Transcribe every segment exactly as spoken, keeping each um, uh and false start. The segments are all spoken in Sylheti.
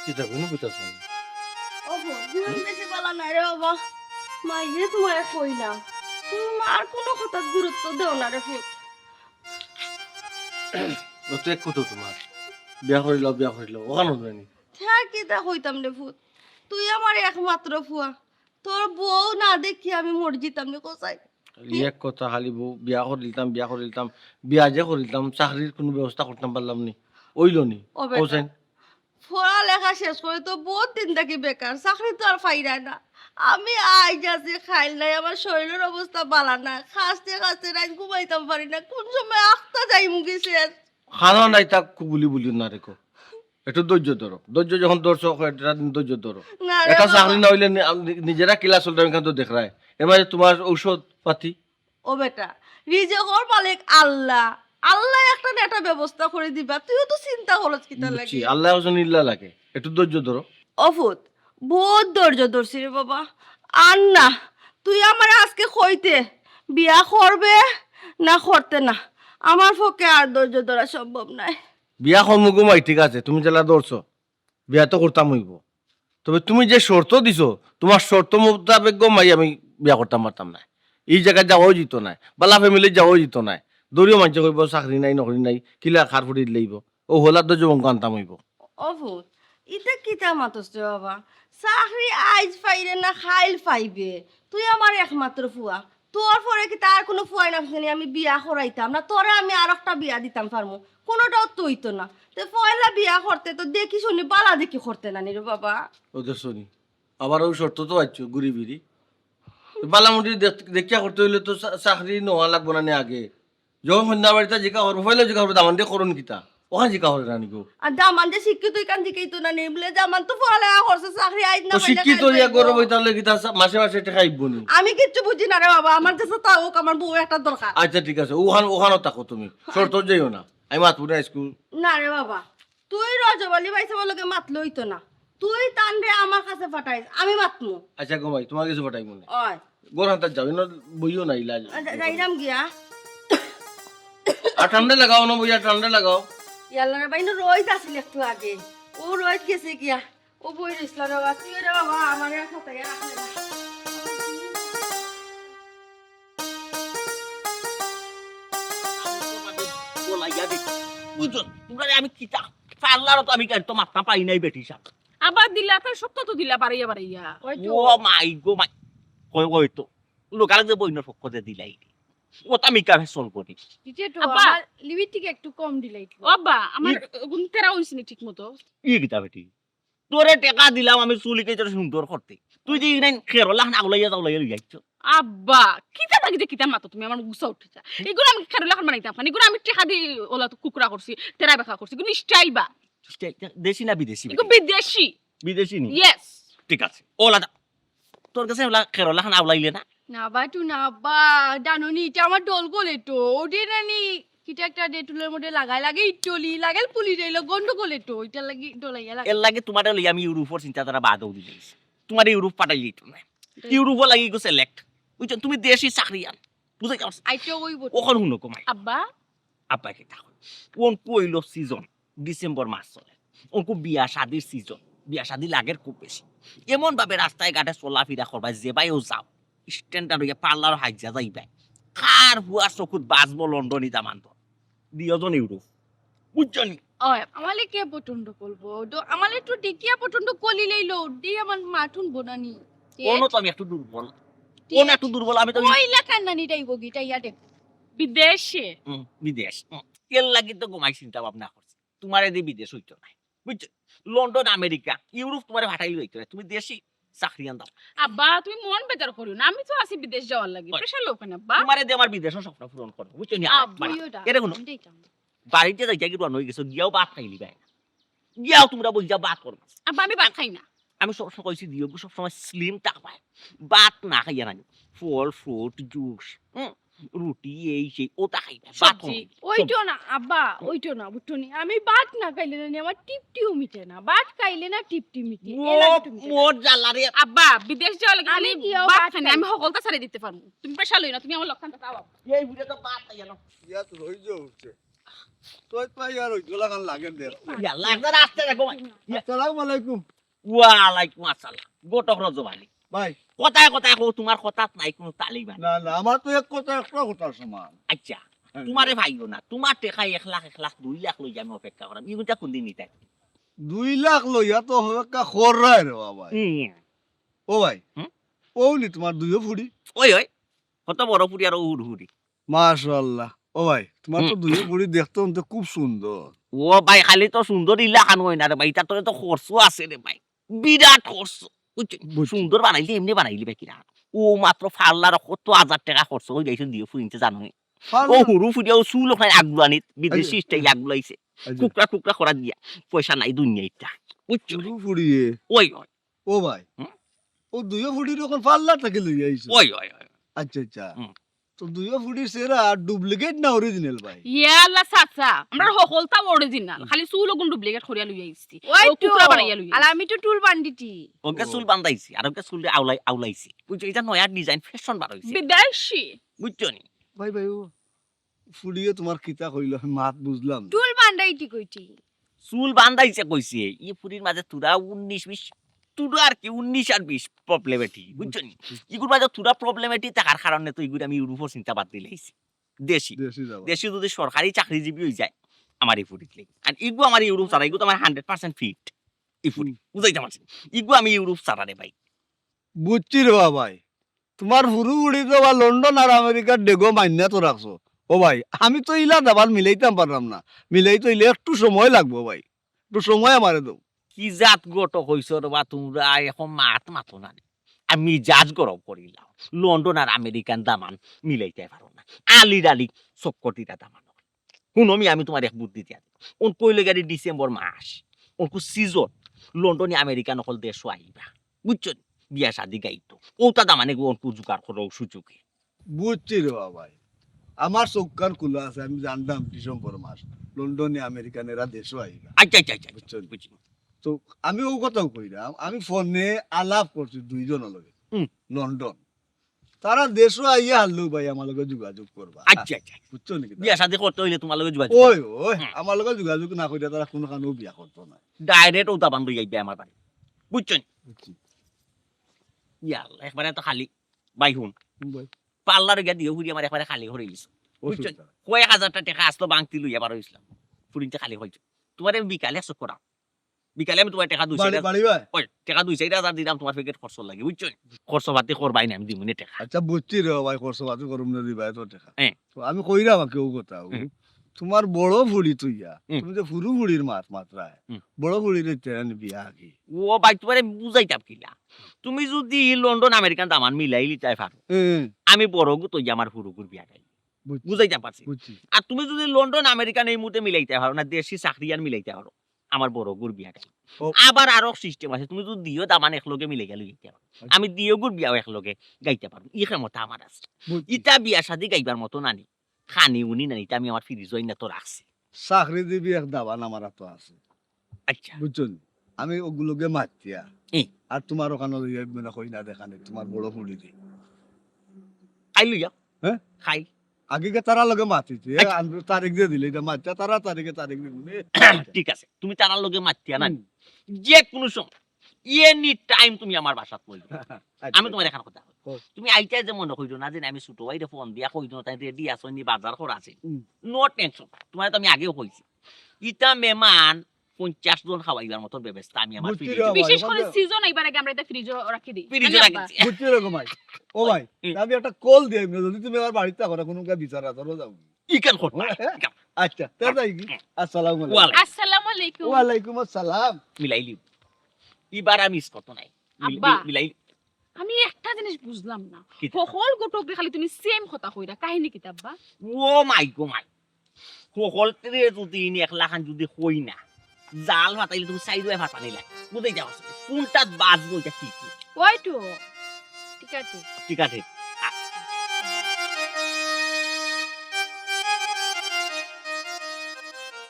কিতা কইন, কইতা শুন। ওহো, জীবন বেশি বালা নাই রে বাবা। মাইরে তোমারে কইলাম, তুমি মার কোনো কথাত গুরুত্ব দেও না রে ফুত। ও তো এক কথা তোমার, বিয়া করিলাও, বিয়া করিলাও, ওখানো যায়নি। হ্যাঁ, কিতা কইতাম রে ফুত, তুই আমার একমাত্র ফুয়া, তোর বউ না দেখি আমি মরি যিতাম রে কসাই। এক কথা, খালি বউ বিয়া করিলতাম, বিয়া করিলতাম, বিয়া যে করিলতাম, চাকরির কোনো ব্যবস্থা করতাম পারলাম নি, অইল নি। ও বেটা। কসাই, পড়ালেখা শেষ করে তো বহুত দিন থাকি বেকার, চাকরি তো আর পাইরায় না। আমি আইজ আছি, খাইল নাই, আমার শরীরের অবস্থা বালা না, খাসতে খাসতে রাইত ঘুমাইতাম পারি না, কোন সময় আখতা যাইমুগি শেষ। খানা নাই তা কুবুলি বুলি না রেখো, একটু ধৈর্য ধরো। ধৈর্য যখন ধরছো, কয়েকটা দিন ধৈর্য ধরো। না রে এটা বাবা। চাকরি না হইলে নি-, আম-, নিজেরা কিলা চলতাম এখান তো দেখরায়। এবার তোমার ঔষধ পাতি? ও বেটা, রিজিকর মালিক আল্লাহ, আল্লাহ একটা না একটা ব্যবস্থা করে দিবা, তুইও তো চিন্তা করস কিতা বুঝছি, লাগি। আল্লাহ একজন ইল্লা লাগে, একটু ধৈর্য ধরো। ও ফুত, বহুত ধৈর্য ধরছি রে বাবা। আর না, তুই আমার আজকে কইতে বিয়া করবে না করতে না, আমার পক্ষে আর ধৈর্য ধরা সম্ভব নাই। বিয়া করমু গো মাই, ঠিক আছে, তুমি যেলা ধরছো, বিয়া তো করতাম হইব। তবে তুমি যে শর্ত দিছো, তোমার শর্ত মোতাবেক গো মাই আমি বিয়া করতাম পারতাম না। এই জায়গায় যাওয়াও যেত না, বালা ফ্যামিলি যাওয়াও যেত না। দড়িও মানছে কইব চাকরি নাই, নকরি নাই, কিলা খার ফুটি দিলেইব। ও হলার তো জীবন আনতাম হইব। ও ফুত, ইতা কিতা মাতস রে বাবা? চাকরি আইজ পাইরে না খাইল পাইবে, তুই আমার একমাত্র ফুয়া, তোর পরে কিতা আর কোনো ফুয়াই না ফুসে নি আমি বিয়া করাইতাম না, তোরে আমি আর একটা বিয়া দিতাম পারমু, কোনোটাও তো হইতো না। তে পয়লা বিয়া করতে তো দেখি শুনি বালা দেখি করতে না নি রে বাবা। ও দেখছো নি, আবার ওই শর্ত তো আইছো ঘুরি ফিরি। বালামুটি দেখ-, দেখিয়া করতে হইলে তো চা-, চাকরি নেওয়া লাগবো না নি আগে। যখন সন্ধ্যা বাড়িতে জিকা করবো, পয়লা জিকা করবো, দামান দিয়ে করুন কিতা? ওখানে জিকা করে রানি গো। আর দামান যে শিক্ষিত ইখান জিকাইতো না নি, বলে দামান তো পড়ালেখা করছে, চাকরি আইজ না তো পাইলে শিক্ষিত কাইল ইয়া পাইবো। গরম হইতে হলে কিতা চা-, মাসে মাসে টেকা আইবো নি? আমি কিচ্ছু বুঝি না রে বাবা, আমার যে তাও আমার বউ একটা দরকার। আচ্ছা ঠিক আছে, ওখান, ওখানে থাকো তুমি, শর্ত যাইও না। আমি মাতবো না স্কুল। না রে বাবা, তুই রজব আলী ভাই সাহেবের লগে মাতলে হইতো না, তুই তানরে আমার কাছে পাঠাইস, আমি মাতমু। আচ্ছা গো মাই, তোমার কিছু পাঠাইবো না। ওই, গোর হাতে যাও, ইনো বইও না ইলা। আ, যা-, যাইরাম গিয়া। আর ঠান্ডা লাগাও না বইয়া, ঠান্ডা লাগাও। ইয়াল্লা রে ভাই, ইনো রইদ আছিল একটু আগে, ও রইদ গেছে গিয়া, ও বই রইছিল রে বাবা, তুই রে বাবা, আমার আর সাথে রাখলে না। বলাইয়া দিত। বুঝছো? তোমরা আমি কিতা? পার্লারও তো আমি তো মাথা পাই নাই বেটি সাহেব। আবার দিলা, তার সত্য তো দিলা, বাড়াইয়া বাড়াইয়া। ওই তো। ও মাই গো মাই। কই, কই তো। লোকালে যে বইনর পক্ষ যে দিলাই। ও তো আমি কামে চলবো নি। দিতে তো আব্বা। আমার লিমিট থেকে একটু কম দিলাই তো। ও আব্বা, আমার গুণ তেরা হইছে না ঠিক মতো। ই কিতা বেটি? তোরে টেকা দিলাম আমি চুলি কেটে সুন্দর করতে। তুই যে ইনাইন খেরলা খান আগুলাইয়া যাওলাইয়া লই যাইছ। আব্বা, কিতা থাকি যে কিতা মাতো তুমি, আমার গুসা উঠে যা। এগুলো আমি খেরলা খান বানাইতাম পারি, এগুলো আমি টেকা দি ওলা তো কুকুরা করছি, তেরা বেকা করছি, এগুলো স্টাইল বা। দেশি না বিদেশি? এগুলো বিদেশি। বিদেশি নি? ইয়েস। ঠিক আছে। ওলা দা। তোর কাছে ওলা খেরলা খান আউলাইলে না? না বাটু না আব্বা, জানো নি, এটা আমার ডল গলে তো, ওটা না নি, কিটা একটা ডেটুলের মধ্যে লাগাই লাগে, ইটলি, লাগাল পুলি যাইলো, গন্ডগোলে তো, এটা লাগি ডলাইয়া লাগে। এর লাগে তোমার লই আমি ইউরোপর চিন্তাধারা বাদ হই দিলাইছি। তোমার ইউরোপ পাঠাই দিত না। ইউরোপও লাগি গো সিলেক্ট। বুঝছো? তুমি দেশি চাকরি আন। বুঝে যাও? আইতে ওই বটে। ওখানে হুনো কমাই। আব্বা, আব্বা কিতা কয়? কোন কইলো সিজন? ডিসেম্বর মাস চলে। ওনকু বিয়া শাদির সিজন। বিয়া শাদি লাগের খুব বেশি। এমন ভাবে রাস্তায় ঘাটে চলাফিরা করবা, যে বাইও যাও, স্ট্যান্ডার্ড হইয়া পার্লার হাজিয়া যাইবায়। কার হুয়া চকুত বাজবো লন্ডনি দামান্দ? দিওজন ইউরোপ। বুঝছো নি? ওই, আমালে কে পছন্দ করবো? তো আমালে তো দেখিয়া পছন্দ করি লইলো, দি আমার মাথুন বনানি। কোনো তো আমি একটু দুর্বল। কোন একটু দুর্বল? আমি তো ওই লেখার নানি তাই বগি, তাই ইয়া দেখ। বিদেশে। হুম, বিদেশ। হুম, এর লাগি তো ঘুমাই চিন্তা ভাবনা করছি। তোমার এদি বিদেশ হইতো না। বুঝছো? লন্ডন, আমেরিকা, ইউরোপ তোমারে ফাটাই লইতো না। তুমি দেশি চাকরি আন দাও। আব্বা, তুমি মন বেজার করিও না, আমি তো আছি বিদেশ যাওয়ার লাগি। ওই। প্রেশার লও কেন আব্বা? তোমারে দে আমার বিদেশের স্বপ্ন পূরণ করবো। বুঝছো নি? আব্বা। বাড়ি-, তুইও যা, এটা হুনো। আমি যাইতাম। বাড়িতে যাইতে কি রওনা হয়ে গেছো? গিয়াও ভাত খাইলি ভাই। গিয়াও তোমরা বই যা ভাত করবো। আব্বা, আমি ভাত খাই না। আমি সব সময় কইছি দিও, সব সময় স্লিম থাকবায়। ভাত না খাইয়া না। ফল, ফ্রুট, জুস, হুম, রুটি, এই সেই, ওটা খাইবায়। ভাত সবজি। কম। ওইটো না আব্বা, ওইটো না, বুঝছো নি? আমি ভাত না খাইলে না নি, আমার টিপটিও মিটে না। ভাত খাইলে না টিপটি মিটে। এ ও, লাগে তুমি কেন? মোর জ্বালা রে। আব্বা, বিদেশ যাওয়ার লাগি আমি আমি গিয়াও ভাত ভাত খাই না, খাই। আমি হকলতা ছাড়ি দিতে পারবো। তুমি প্রেশার লইও না, তুমি আমার লক্ষণ দেখাও। এই বুড়ে তো ভাত খাইয়া না। ইয়াত রই যাচ্ছে। তো ভাই আর ওই গোলাখান লাগে দেখ। ইয়া, লাগবে না, আস্তে রাখো ভাই। ইয়া। আসসালামু আলাইকুম। ওয়ালাইকুম আসসালাম। ঘটক রজব আলী। ভাই। কথায় কথায় কও, তুমার কথাত নাই কুনু তালি বানি। না না, আমার তো এক কথা একটা কথার সমান। আচ্ছা, তুমারে পাইও না, তুমার টেকা এক লাখ, এক লাখ, দুই লাখ লইয়া আমি অপেক্ষা করাম। ইগুনটা কুনদিন নিতায়? দুই লাখ লইয়া তো অপেক্ষা কররায় রে বাবা। হুম। ও ভাই, হুম? ও নি তুমার দুইও ফুড়ি? ওই ওই, কত বড় ফুড়ি আর ও হুরহুরি। মাশাআল্লাহ। ও ভাই, তুমার তো দুইও ফুড়ি দেখতে হুনতে খুব সুন্দর। ও ভাই, খালি তো সুন্দর ইলাখান অয় না রে ভাই, ইতার তো, তো খরচ আছে রে ভাই, বিরাট খরচ। বুঝছো? বুঝছি। সুন্দর বানাইলে এমনে বানাইলে ভাই কিরা। ও মাত্র পার্লার কত হাজার টেকা খরচ অই যাইছে দুইও ফুড়িন্তে জানো নি? ও পার্লার? হুরু ফুড়িয়া ও চুল ওখানে আগুলানিত, বিদেশি আচ্ছা। স্টাইল আগুলাইছে। আচ্ছা। কুকড়া কুকড়া করা দিয়া, পয়সা নাই দুনিয়া ইটা। বুঝছো? হুরু ফুড়িয়ে। ওই ওই। ও ভাই, হুম? ও দুইও ফুড়ির অখন পার্লার থাকি লইয়া আইছো? ওই ওই ওই। আচ্ছা আচ্ছা। হুম। তো দুইও ফুড়ির চেহারা ডুপ্লিকেট না অরিজিনাল ভাই? ইয়া আল্লাহ চাচা, আমরার হকলতা অরিজিনাল, খালি চুল অগুন ডুপ্লিকেট করিয়া লইয়া আইছি। ওই ও তো, কুকড়া বানাইয়া লইয়া আর আইছি। আমি তো টুল বান্ডিটি। ওকে ও। চুল বান্ধাইছি, আর ওকে চুল আউলাই আউলাইছি। বুঝছো, ইটা নয়া ডিজাইন, ফ্যাশন বার অইছে। বিদেশি। বুঝছো নি? ভাই ভাই, ও ফুড়িয়ে তুমার কিতা কইলো, আমি মাত বুঝলাম না। টুল বান্ডাইটি কইটি। চুল বান্ধাইছে কইছে, ই ফুড়ির মাঝে থুড়া উনিশ বিশ, থুড়া আর কি উনিশ আর বিশ প্রবলেমেটি, বুঝছো নি? ইগুর মাঝে থুড়া প্রবলেমেটি থাকার কারণে তো ইগুর আমি ইউরোপর চিন্তা বাদ দিলাইছি। দেশি, দেশি যাবা। দেশি যদি সরকারি চাকরিজীবী অই যায়, আমার ই ফুড়িত লাগি। আর ইগু আমার ইউরোপ ছাড়া, ইগু তো আমার হান্ড্রেড পার্সেন্ট ফিট। ই ফুড়ি, হুম। বুঝাইতাম পারছি। ইগু আমি ইউরোপ ছাড়া রে ভাই। বুঝছি রে বাবা ভাই, তুমার হুরু ফুড়ি তো বা লন্ডন আর আমেরিকার ডেগো মাইন্না তো রাখছো। ও ভাই, আমি তো ইলা দাবান মিলাইতাম পারলাম না, মিলাইতে অইলে একটু সময় লাগবো ভাই, একটু সময় আমারে দেও। কি জাত ঘটক অইছো রে বা তুমরা, এখন মাত মাতো না রে। আমি মিজাজ গরম করিলাম। লন্ডন আর আমেরিকান দামান মিলাইতায় পারো না। আলির আলি চক্কটিরা দামান। হুনো মি, আমি তুমার এক বুদ্ধি দিয়া দিমু। অনকু অইলো গিয়া ডিসেম্বর মাস, অনকু সিজন, লন্ডনি আমেরিকান অকল দেশো আইবা, বুঝছো নি? বিয়া শাদি গাইতো, অউতা দামানে গো অনকু জোগাড় করো সুযোগে। বুঝছি রে বাবা ভাই, আমার চউখখান খুলা আছে, আমি জানতাম ডিসেম্বর মাস লন্ডনি আমেরিকান এরা দেশো আইবা। আচ্ছা আচ্ছা আচ্ছা, বুঝছো নি? বুঝছি। তো আমি অউ কথাউ কইরাম, আমি ফোনে আলাপ করছি দুইজনর লগে, হুম। লন্ডন। তারা দেশো আইয়া হারলেউ ভাই আমার লগে যোগাযোগ করবা। আচ্ছা আচ্ছা, বুঝছো নি কিতা? বিয়া শাদি করতে অইলে তুমার লগে যোগাযোগ। ওই ওই, হুম। আমার লগে যোগাযোগ না করিয়া তারা কুনুখানউ বিয়া করতো না। ডাইরেক্ট অউতা দামান লইয়া আইবা আমার বাড়ি, বুঝছো নি? বুঝছি। ইয়া আল্লাহ, একবারে তো খালি ভাই হুন, ভাই, পার্লারো গিয়া দুইও ফুড়ি আমার একবারে খালি করি দিছো, বুঝছো নি? অসুবিধা নাই। কয়েক হাজারটা টেকা আস্তা বাংতি লইয়া বার অইছলাম, ফুড়িন্তে খালি কইছো। তুমারে আমি বিকালে আসো করাম, বিকালে আমি তুমার টেকা দুইশো বাড়ি, টেকা, বাড়ি ভাই। ওই টেকা দুই চাইর হাজার দিলাম তুমার প্যাকেট খরচ লাগি, বুঝছো নি? খরচ পাতি করবায় না, আমি দিমুনে টেকা। আচ্ছা, বুঝছি রে ভাই, খরচ পাতি করুম না দিবায় তো টেকা। হ্যাঁ। তো আমি কইরাম আর কেউ কথা, হুম। তুমার বড় ফুড়ি তুইয়া, হুম। তুমি যে হুরু ফুড়ির মাত মাতরায়, হুম। বড় ফুড়িরে তেরানি বিয়া কি? ও ভাই, তুমারে বুঝাইতাম কিলা? তুমি যদি লন্ডন আমেরিকান দামান মিলাই লিতায় পারো, হুম, আমি বড় গু তো আমার হুরুগুর বিয়া গাই, বুঝছি, বুঝাইতাম পারছি। বুঝছি। আর তুমি যদি লন্ডন আমেরিকান এই মুহূর্তে মিলাইতায় পারো না, দেশি চাকরিয়ান মিলাইতায় পারো, আমার বড় গুর বিয়া গাই। ও। আবার আরো সিস্টেম আছে, তুমি যদি দিও দামান একলগে মিলাইয়া লইতায় পারো, আচ্ছা। আমি দিও গুর বিয়াও একলগে গাইতায় পারমু, ই ক্ষমতা আমার আছে। বুঝছি। ইতা বিয়া শাদি গাইবার মতো নানি, খানি উনি নানি, ইতা আমি আমার ফ্রিজো আইনা তো রাখছি। চাকরিজীবী এক দাবান আমার তো আছে, আচ্ছা, বুঝছো নি? আমি অগুর লগে মাতিয়া, হুম। আর তুমার অখানো লইয়া মানে কই না দেখা নাই, তুমার বড় ফুড়িরে। খাই লইয়া। হ্যাঁ? খাই। আগে গিয়া তারার লগে মাতিছি, এ, আচ্ছা। আন-, তারিখ দিয়া দিলে, ইটা মাতিয়া তারা তারিখে তারিখ দিবো নে। ঠিক আছে, তুমি তারার লগে মাতিয়া না, হুম। যে কোনো সময়, এনি টাইম তুমি আমার বাসাত কইবে। আচ্ছা, আমি তুমার এখান কথা কই। কও। তুমি আইতায় যে মনে কইরো না যে আমি ছোট ভাইরে ফোন দিয়া কই দিও, তাই রেডি আছো নি, বাজার করা আছে। হুম। নো টেনশন, তুমারে তো আমি আগেও কইছি। ইতা মেহমান পঞ্চাশ জন খাওয়াইবার মতো ব্যবস্থা আমি আমার বুঝছি ফ্রিজে রে ভাই, বিশেষ করে ওখানে সিজন আইবার আগে আমরা এটা ফ্রিজো রাখি দেই। ফ্রিজে জানি রাখি আব্বা? দিছি। বুঝছি রে গো ভাই। ও ভাই, হুম। আমি একটা কল দিয়ে, যদি তুমি আমার বাড়িতে থাকো না, কোনো বিচার আচারও যাবো। ইখান কথা, ইখান। আচ্ছা, তে যাই কি? আসসালামু আলাইকুম। ওয়ালাইকুম। আসসালামু আলাইকুম। ওয়ালাইকুম আসসালাম। মিলাইলি। ইবার আর মিস করতো নাই। মিল-, আব্বা। মিল-, মিলাই। আমি একটা জিনিস বুঝলাম না, কিতা? হকল ঘটকরে খালি তুমি সেম কথা কইরা, কাহিনী কিতা আব্বা? ও মাই গো মাই। হকলরে যদি ইনি এক লাখান যদি কই না, জাল ফাটাইলে তুমি সাইড হয়ে ফাটানি লাগে। বুঝাইতাম পারছি না। কোনটা বাঁচবো এটা ঠিক না। ওই তো। ঠিক আছে। ঠিক আছে।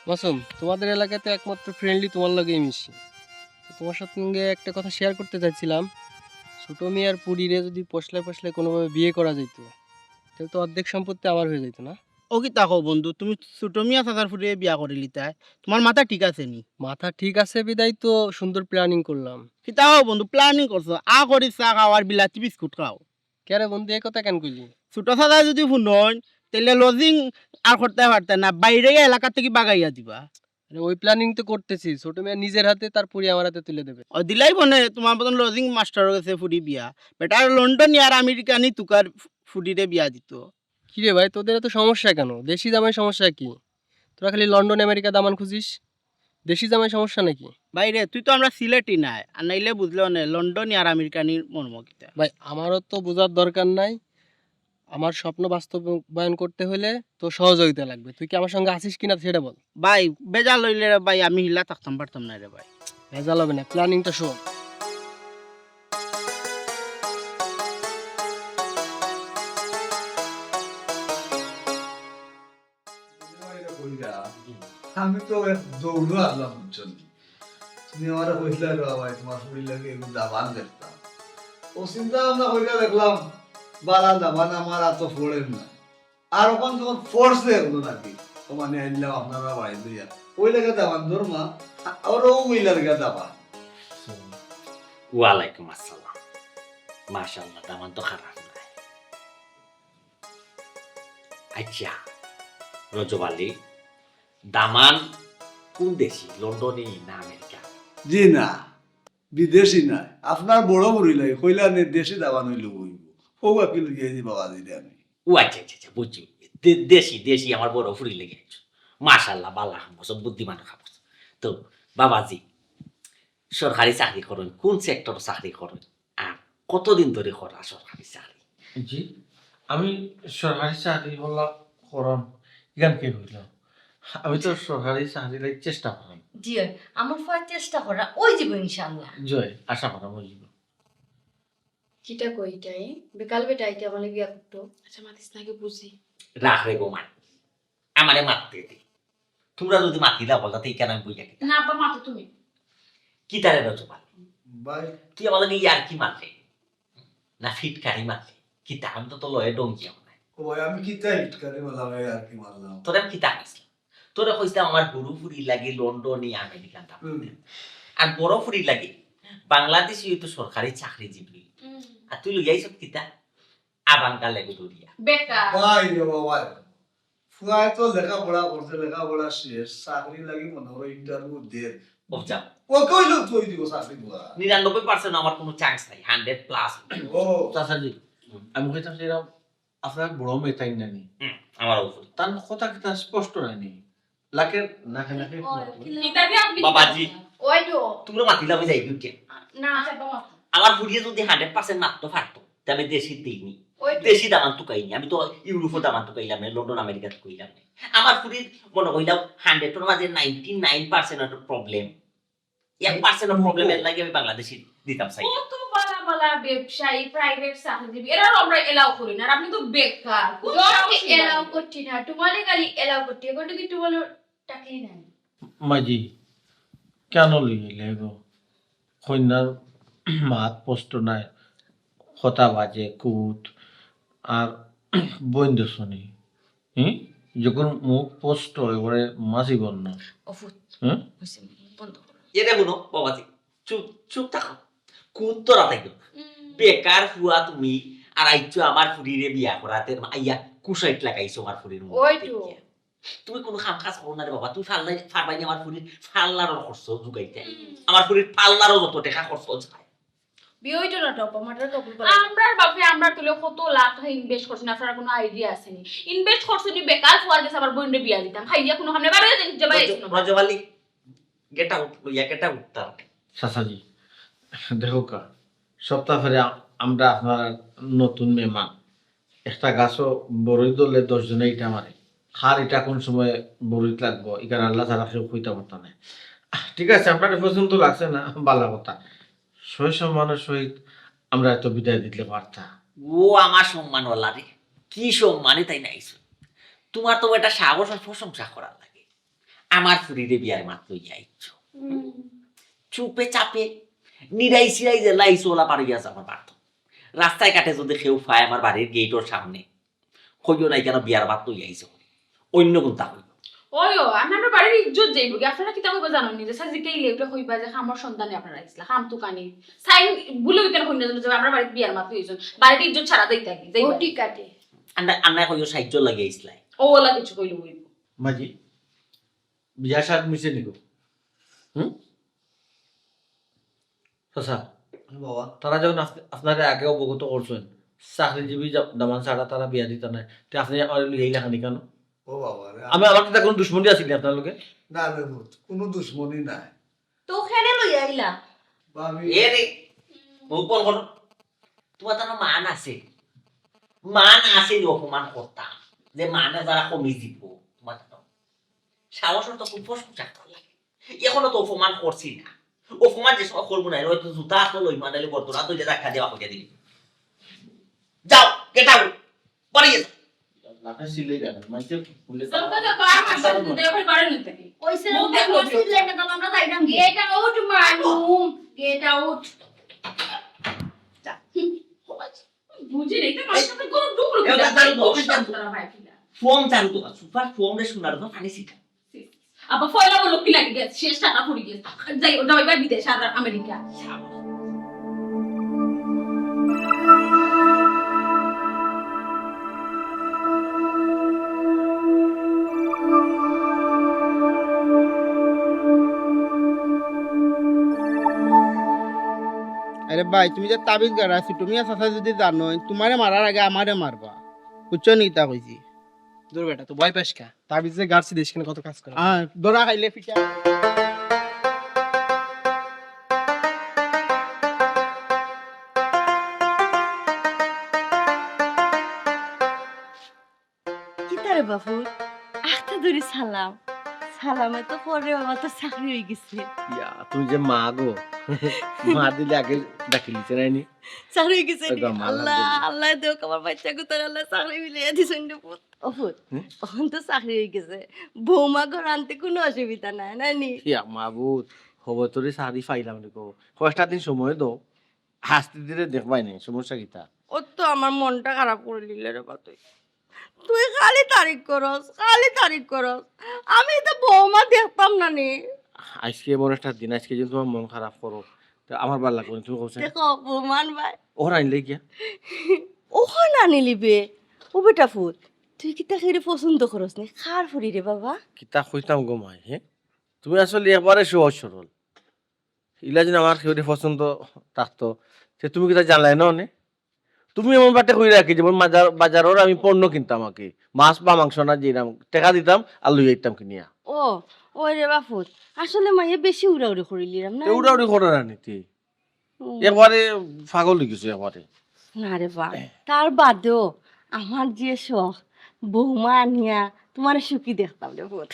মাসুম, তোমাদের এলাকাতে একমাত্র ফ্রেন্ডলি তোমার লগেই মিশি। তো তোমার সঙ্গে একটা কথা শেয়ার করতে চাইছিলাম। ছোট মিয়ার পুড়িরে যদি পশলায় পশলায় কোনোভাবে বিয়ে করা যাইত, তাহলে তো অর্ধেক সম্পত্তি আমার হয়ে যাইত না? ও কিতা কও বন্ধু, তুমি ছোট মিয়া চাচার ফুরিরে বিয়া করিলিতায়? তুমার মাথা ঠিক আছে নি? মাথা ঠিক আছে বিদায় তো সুন্দর প্ল্যানিং করলাম। কিতা কও বন্ধু, প্ল্যানিং করছো? আ করি চা খাও আর বিলাতি বিস্কুট খাও। কেরে বন্ধু, এই কথা কেন কইলি? ছোট চাচা যদি হুনইন, তাইলে লজিং আর করতে পারতে না, বাইরে এলাকা থাকি বাগাইয়া দিবা। আরে, ওই প্ল্যানিং তো করতেছি, ছোট মিয়া নিজের হাতে তার ফুরি আমার হাতে তুলে দেবে। ও দিলাই বনে, তুমার মতন লজিং মাস্টারর গেছে ফুরি বিয়া। বেটার লন্ডনি আর আমেরিকানি তুকার ফু-, ফুরিরে বিয়া দিত। কি রে ভাই, তোদের এত সমস্যা কেন? দেশি জামাই সমস্যা কি? তোরা খালি লন্ডন আমেরিকা দামান খুঁজিস, দেশি জামাই সমস্যা নাকি? ভাই রে, তুই তো আমরা সিলেটি নায়, আর নাইলে বুঝলে অনে লন্ডনি আর আমেরিকানির মর্ম কিতা। ভাই, আমারও তো বোঝার দরকার নাই। আমার স্বপ্ন বাস্তবায়ন করতে হলে তো সহযোগিতা লাগবে। তুই কি আমার সঙ্গে আসিস কিনা সেটা বল। ভাই, বেজাল অইলে রে ভাই, আমি হিলা থাকতাম পারতাম না রে ভাই। ভেজাল হবে না, প্ল্যানিংটা শোন। আমি তো এক দৌড়ও আসলাম, বুঝছো নি? তুমি আমারে কইছিলা রে বাবা, তুমার ফুরির লাগি একটু দামান দেখতাম। ও চিন্তা ভাবনা কইরা দেখলাম, বালা দামান আমার আতো পড়ের না। আর অখন যখন ফোর্সে এগুলো নাকি, ও মানে আইলাম আপনারা বাড়ি লইয়া, ওই লাগে দামান ধর্মা, আর ও ওই লাগে দামান। ওয়ালাইকুম আসসালাম। মাশাআল্লাহ, দামান তো খারাপ নাই। আচ্ছা, রজব আলী, দামান কোন দেশি, লন্ডনি না আমেরিকা? জি না, বিদেশি নায়। আপনার বড় ফুরি লাগি কইলা নে, দেশি দামান অইলে অইব। হউ আকি লইয়া দি বাবা দিলে আমি। ও আচ্ছা, আচ্ছা, আচ্ছা, বুঝছি। দে-, দেশি, দেশি আমার বড় ফুরি লাগি আনছো। মাশাআল্লাহ, বালা কাম করছো, বুদ্ধিমান কাম করছো। তো বাবাজি, সরকারি চাকরি করইন, কোন সেক্টর চাকরি করইন, আর কতদিন ধরি করা সরকারি চাকরি? জি, আমি সরকারি চাকরি হলা করাম, ইখান কে কইল? আমি তো সরকারি চাকরি লাগি চেষ্টা করাম। জি অয়, আমার ফুয়া চেষ্টা করা অইযিবো ইনশাআল্লাহ। জি অয়, আশা করাম অইযিবো। কিতা কই ইটাই? বেকাল বেটা ইটা আমারে বিয়া করতো। আচ্ছা, মাতিস না, আগে বুঝি। রাখ রে গো মাই, আমারে মাততে দে। তুমরা যদি মাতিলাও বলতা, তে ইখান আমি বুঝা কিতা? না আব্বা, মাতো তুমি। কিতা রে রজব আলী? ভাই, তুই আমার লগে ইয়ার্কি মারলে না ফিটকারি মারলে? কিতা, আমি তো তোর লগে ডঙ্গিয়া মনে হয়। ও ভাই, আমি কিতা ইটকারি মারলাম, ইয়ার্কি মারলাম? তোরে আমি কিতা কইছিলাম? তোরে কইছিলাম আমার বড় ফুরির লাগি লন্ডনি আমেরিকান দামান। আর বড় ফুরির লাগি বাংলাদেশি অইতো সরকারি চাকরিজীবী। আর তুই লইয়া আইছত কিতা? আবাঙ্গা লেবু দরিয়া। বেকার। ভাই রে বাবা, ফুয়ায় তো লেখাপড়া করছে, লেখাপড়া শেষ, চাকরি লাগি মনে হয় ইন্টারভিউ দের। ও যা। ওকে অইলেও থই দিব চাকরি ফুয়া। নিরানব্বই পার্সেন্ট আমার কোনো চান্স নাই, হান্ড্রেড প্লাস। ও। চাচাজি, আমি কইতাম যে এরা আপনার বড় মেয়ে তাই নানি? হুম, আমার উপরে। তার কথা কিতা স্পষ্ট নানি? লাকের নাকে নাকে ইতালি আপনি বাবাজি। ওই তো। তুমরা মাতিলা আমি যাই উঠে। না। আমার ফুরিয়ে যদি হান্ড্রেড পার্সেন্ট মারতে পারতো, তে আমি দেশি দিইনি। ওই তো। দেশি দামান তুকাইনি, আমি তো ইউরোপর দামান তুকাইলাম না, লন্ডন আমেরিকা তুকাইলাম না। আমার ফুরির মনে কইলাম হান্ড্রেডর মাঝে নাইনটি নাইন পার্সেন্ট প্রবলেম, এক পার্সেন্ট প্রবলেম, এর লাগি আমি বাংলাদেশি দিতাম চাই। কত বালা বালা ব্যবসায়ী, প্রাইভেট চাকরিজীবী, এরাও আমরা এলাও করি না। আর আপনি তো বেকার। কোন তোমাকে সাহসে এলাও লাগে? করছি না, তোমারে খালি এলাও করছি। এখন কিন্তু বলো টাকাই নাই। মাজি, কেন লইলে গো? কইন্যার মাত স্পষ্ট নাই, কথা বাজে কুত, আর বইন দশনি। হুম? যখন মুখ স্পষ্ট এবারে মাছি বন্য। অফুত। হুম? হইছে, বন্ধ করো। এরে হুনো বাবাজি, চুপ চুপ থাকো, কুত তোরা থাকো। বেকার ফুয়া তুমি, আর আইছো আমার ফুরিরে বিয়া করাতে, আইয়া কুশাইট লাগাইছো আমার ফুরির মুখ ওই তো। দেখিয়া। তুমি কোনো কাম কাজ করো না রে বাবা, তুমি পারলাই, পারবাই না আমার ফুরির পার্লারর খরচ জুগাইতে। আমার ফুরির পার্লারও যত টাকা খরচ যায়। বিয়ে হইতো না টপ, আমার কবুল করে। আমরার বাপে আমরার তুলে কত লাখ টাকা ইনভেস্ট করছেন, আপনার কোনো আইডিয়া আছে নি? ইনভেস্ট করছেন নি বেকার ফুয়ার গেছে আমার বইনরে বিয়া দিতাম। খাইয়া কোনো সামনে বাড়ি যাই, যাবাই রজ-, রজব আলী, গেট আউট লইয়া গেট আউট তার। চাচাজি, দেখো কা, সপ্তাহ পরে আ-, আমরা আপনার নতুন মেহমান। একটা গাছও বড়ই ধরলে দশ জনে ইটা মারে। কার ইটা কোন সময় বড়ইত লাগবো, ইখান আল্লাহ ছাড়া কেউ কইতা পারতা না। আহ, ঠিক আছে, আপনার পছন্দ লাগছে না, বালা কথা। সয় সম্মানের সহিত আমরা এত বিদায় দিতে পারতা। ও আমার সম্মান ওলা রে, কি সম্মানে তাই নাইছো। তোমার তো এটা সাহস আর প্রশংসা করার লাগে। আমার ফুরিরে বিয়ার মাত লইয়া আইছো। চুপে চাপে, নিরাই সিরাই যে লাইছো ওলা পারিয়া যাবার পারতো। রাস্তায় ঘাটে যদি কেউ পায় আমার বাড়ির গেটর সামনে, কইও না কেন বিয়ার মাত লইয়া আইছো। অন্য কুনতা কইবো। ওই ও, আমরা, আমরা বাড়ির ইজ্জত যাইবো কি? আপনারা কিতা কইবা জানইন নি? যে সাজি কেইলে ওটা কইবা যে কামর সন্ধানে আপনারা আইছলা, কাম তুকানি। সাইন ভুলে ওইখানে কইনা জানো যে আমরা বাড়িত বিয়ার মাত হইছন। বাড়ির ইজ্জত ছাড়া যাইতা কি? যাইবা ও কি? ঠিক আছে। আন্না, আন্না কইও সাহায্য লাগে ইসলাই। ও ওলা কিছু কইলে হইব। মাঝি, বিয়া সাত মিশে নিব। হুম? চাচা, বাবা। তারা যখন আপ-, আপনারে আগে অবগত করছইন, চাকরিজীবী জা-, দামান ছাড়া তারা বিয়া দিতা নায়, তে আপনে আমারে লইয়া আইলা খানি কেন? ও বাবা রে, আমি, আমার কিতা কুনু দুশমনি আছিল নি আপনার লগে? না রে পুত, কুনু দুশমনি নাই। তো কেনে লইয়া আইলা? ভাবি। এ রে, বউ বল করো। তোমার তো মান আছে। মান আছে নি অপমান করতাম। যে মানে যারা কমি দিব, তোমার তো সাহস তো খুব ফসফুস রাখতে লাগে। এখনো তো অপমান করছি না। অপমান যে সময় করবো না, এর হয়তো জুতা আসলে লই মানে গর্দনা তুলে ধাক্কা দেওয়া হইয়া দিবি। যাও, get out। বাড়ি যাও। লাঠা সিলে গেল, মানছে ফুলে তোর কথা বার মারছে, তুই দেখে পারে না তাকে। ওই সে মুখ দেখো। সিলে গেল, আমরা যাইতাম কি? Get out, মালুম। Get out। যা। বুঝি নাই, তো মাঝে সাথে গরম ঢুকলো এ, কিনা? তার বউ, তার বউ। তারা ভাই কিনা? ফোন চালু তো, সুপার ফোন রে শোনার তো পানি সিটা। আবার ফয়লা বলো কি লাগে গেছে, শেষ টাকা পড়ে গেছে। যাই, ওটা ওইবার বিদেশ আর আমেরিকা। আরে ভাই, তুমি যে তাবিজ গাড়া, ছোট মিয়া চাচা যদি জানো, তোমারে মারার আগে আমারে মারবা। বুঝছো নি কিতা কইছি? দূর বেটা, তো ভয় পাস কা? তাবিজ যে গাড়ছি দেশ কেন কত কাজ করে। আহ, ধরা খাইলে ফিটা। কিতা রে বাপু, আখতা ধরি সালাম। সালামে তো পরে বাবা তো চাকরি হয়ে গেছে। ইয়া, তুমি যে মা গো। মা দিলে আগে ডাকি নিছে নাইনি? চাকরি হয়ে গেছে ওই নি? গো, মা আল্লাহ, আলহামদুলিল্লাহ। আল্লাহ দেখ আমার বাচ্চা গুতার আল্লাহ চাকরি মিলে দিছেন রে পুত। ও পুত, হুম? অখন তো চাকরি হয়ে গেছে। বৌমা ঘর আনতে কোনো অসুবিধা নাই, নাইনি? ইয়া মাবুদ, হবো তোরে চাকরি পাইলাম রে গো। কয়েকটা দিন সময় দাও। হাসতে দিলে দেখবাই নাই, সমস্যা কিতা? ও তো আমার মনটা খারাপ করে দিলে রে বা তুই। তুই খালি তারিফ করস, খালি তারিফ করস। আমি তো বৌমা দেখতাম না নি। আজকে এমন একটা দিন, আজকে যদি তোমার মন খারাপ করো, তো আমার ভালো লাগবে না, তুমি কও চাই। দেখো, বৌমান ভাই। ওর আনলে গিয়া? ওখান আনিলিবে। ও বেটা ফুত, তুই কিতা কেউরে পছন্দ করস নি? কার ফুরি রে বাবা? কিতা কইতাম গো মাই, হে? তুমি আসলে একবারে সহজ সরল। ইলা যদি আমার কেউরে পছন্দ থাকতো, তে তুমি কিতা জানলায় না অনে? তুমি এমন বাটে কই রাখি, যেমন বাজার, বাজারর আমি পণ্য কিনতাম আর কি, মাছ বা মাংস না যেরাম, টেকা দিতাম আর লই আইতাম কিনিয়া। ও, ওই রে বাপুত, আসলে মাইয়ে বেশি উড়াউড়ি করিলিরাম না। তে উড়াউড়ি করে না নি তে। হুম। একবারে পাগল হয়ে গেছে একবারে। না রে বা, তার বাদেও আমার যে শখ, বৌমা আনিয়া তোমারে সুখী দেখতাম রে পুত।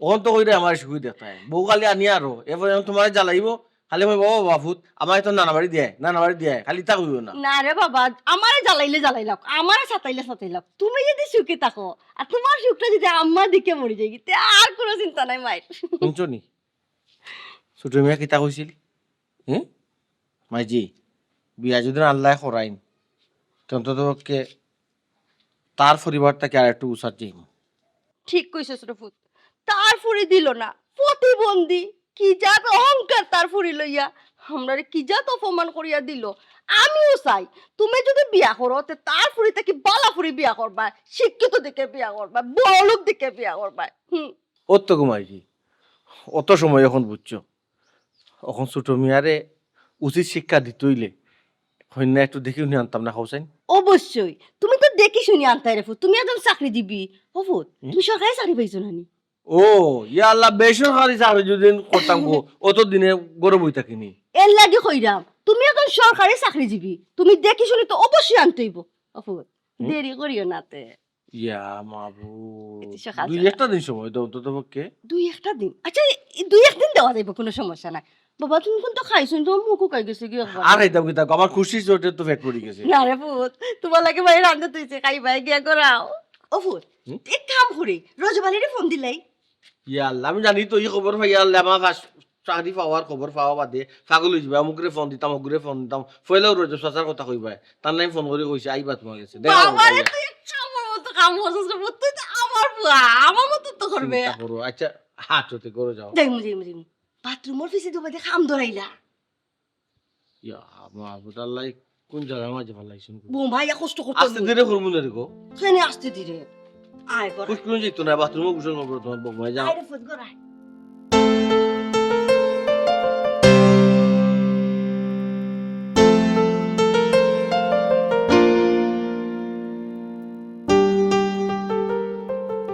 অখন তো কইরে আমার সুখী দেখতায়। বউ খালি আনিয়া আরো। এরপরে আমি তোমারে জ্বালাইবো। খালি কইবো, "ও বাবা, পুত, আমারে তো নানা বাড়ি দিয়া আয়, নানা বাড়ি দিয়া আয়।" খালি তা কইবো না। না রে বাবা, আমারে জ্বালাইলে জ্বালাইলাও, আমারে সাতাইলে সাতাইলাও। তুমি যদি সুখে থাকো, আর তোমার সুখটা যদি আম্মা দিকে মরি যাই, তে আর কোনো চিন্তা নাই মায়ের। শুনছো নি? ছোট মিয়া কিতা কইছিল? হুম? মাইজি, বিয়া যদি আল্লায় করাইন, তে অন্তত পক্ষে তার পরিবার থাকি আর একটু উসার যাইমু। ঠিক কইছস রে পুত। তার ফুরি দিল না, প্রতিবন্ধী। কি জাত অহংকার তার ফুরি লইয়া। আমরারে কি জাত অপমান করিয়া দিল। আমিও চাই, তুমি যদি বিয়া করো, তে তার ফুরি থাকি বালা ফুরি বিয়া করবা, শিক্ষিত দেখে বিয়া করবা, বড়লোক দেখে বিয়া করবা। হুম। অত ঘুমাইছি, অত সময় অখন বুঝছো। অখন ছোট মিয়ারে উচিত শিক্ষা দিতে অইলে কইন্যা একটু দেখি হুনি আনতাম না, কও চাইন? অবশ্যই, তুমি তো দেখি শুনি আনতায় রে পুত, তুমি একজন চাকরিজীবী। ও পুত, হুম? তুমি সরকারি চাকরি পাইছো না নি? ও, ইয়া আল্লাহ, বেসরকারি চাকরি যদি করতাম গো, অত দিনে গরম হই থাকিনি। এর লাগি কইরাম, তুমি একজন সরকারি চাকরিজীবী, তুমি দেখি শুনি তো অবশ্যই আনতে অইবো। ও পুত, হুম? দেরি করিও না তে। ইয়া মাবুদ। এতে সকাল দুই সকাল। একটা দিন সময় দাও অন্তত পক্ষে। দুই একটা দিন? আচ্ছা, এই দুই এক দিন দেওয়া যাইবো, কোনো সমস্যা নাই। বাবা, তুমি কোন তো খাইছো, তোমার মুখ শুকাই গেছে কি একবার? আর খাইতাম কিতা, আমার খুশি চোটে তো পেট পড়ি গেছে। না রে পুত, তোমার লাগি ভাই রান্ধে তুইছে, খাই ভাই গিয়া করাও। ও পুত, হুম? এক কাম করি, রজব আলীরে ফোন দিলাই। ইয়া আল্লাহ, আমি জানি তো এই খবর পাই, ইয়া আল্লাহ, আমার পাশ চাকরি পাওয়ার খবর পাওয়া বাদে পাগল হয়ে যাবে। অমুকরে ফোন দিতাম, অগুরে ফোন দিতাম, পয়লাও রজব চাচার কথা কইবায়। তার নাই ফোন করে কইছে, "আইবা তোমার গেছে, দেখা করবা বাবারে, আইবা।" তুই একটা আমার মতো কাম করছিস রে পুত, তুই তো আমার ফুয়া, আমার মতো তো করবে। চিন্তা করো। আচ্ছা, হাঁটো তে করো যাও। দেখমু, দেখমু, দেখমু। বাথরুমর পিছে দুবাদে খাম ধরাইলা। ইয়া, মাহবুদ আল্লাহ, কোন জায়গার মাঝে ফালাইছুন? বোমা ইয়া কষ্ট করতে আস্তে ধীরে করমু না রে গো। কেনে আস্তে ধীরে? আয় কর। কুসকুন যাইতো না, বাথরুমে গোসল করবো তোমার বকমায়, যাও। আরে ফুট করায়।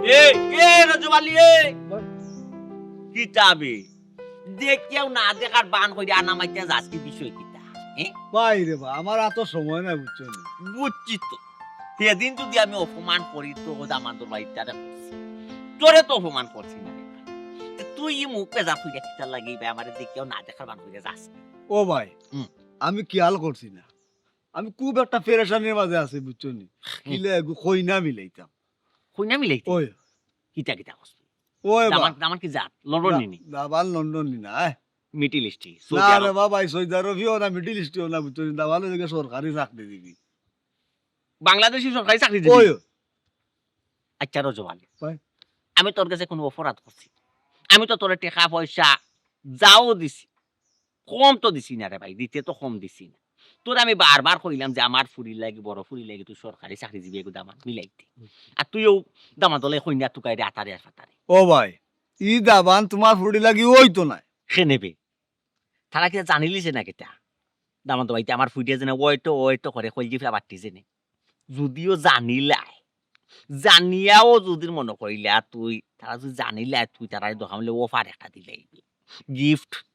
এই, এই, রজব আলী, এই। কিতা বে? দেখিয়াও না দেখার বান করি আনা মাইতে যাস কি বিষয় কিতা? এ? ভাই রে বা, আমার অত সময় নাই, বুঝছো নি? বুঝছি তো। সেদিন যদি আমি অপমান করি তো ও দামান্দর বাড়িটারে করছি। তোরে তো অপমান করছি না রে ভাই। তে তুই ই মুখ পেজা ফুইরা কিতার লাগি ভাই আমারে দেখিয়াও না দেখার বান করি যাস? ও ভাই, হুম। আমি খেয়াল করছি না। আমি খুব একটা পেরেশানির মাঝে আছি, বুঝছো নি? কিলে এগু কইনা মিলাইতাম। কইনা মিলাইতে? ওই। কিতা কিতা কস? ওই বা। দামান, দামান কি জাত? লন্ডন নি নি? দামান লন্ডন নি না, আয়। মিডল ইস্টি, সৌদি না আরব। রে বাবা, এই সৌদি আরবিও না, মিডল ইস্টিও না, বুঝছো নি? দামান ওই জায়গায় সরকারি চাকরি দিবি। বাংলাদেশি সরকারি চাকরি দিবি? ওই। আচ্ছা, রজব আলী। ভাই। আমি তোর কাছে কোনো অপরাধ করছি? আমি তো তোরে টেকা পয়সা যাও দিছি, কম তো দিছি না রে ভাই, দিতে তো কম দিছি না। তোরে আমি বারবার কইলাম যে আমার ফুরির লাগি, বড় ফুরির লাগি তুই সরকারি চাকরিজীবী এগু দামান মিলাইতে। আর তুইও দামান্দর লাগি কইনা তুকাইরে আতারে আর ফাতারে। ও ভাই, ই দামান তোমার ফুরির লাগি অইতো নায়। কেনে বে? তারা কিতা জানিলিছে না কিতা? দামান্দর বাড়িতে আমার ফুরিয়ে যেনে ওইটো ওইটো করে কইলজি ফেলা বাট্টি যেনে। যদিও জানিলায়, জানিয়াও যদি মনে করিলা তুই, তারা যদি জানিলায় তুই তারারে দরকার অইলে অফার একটা দিলাইবি। গিফট,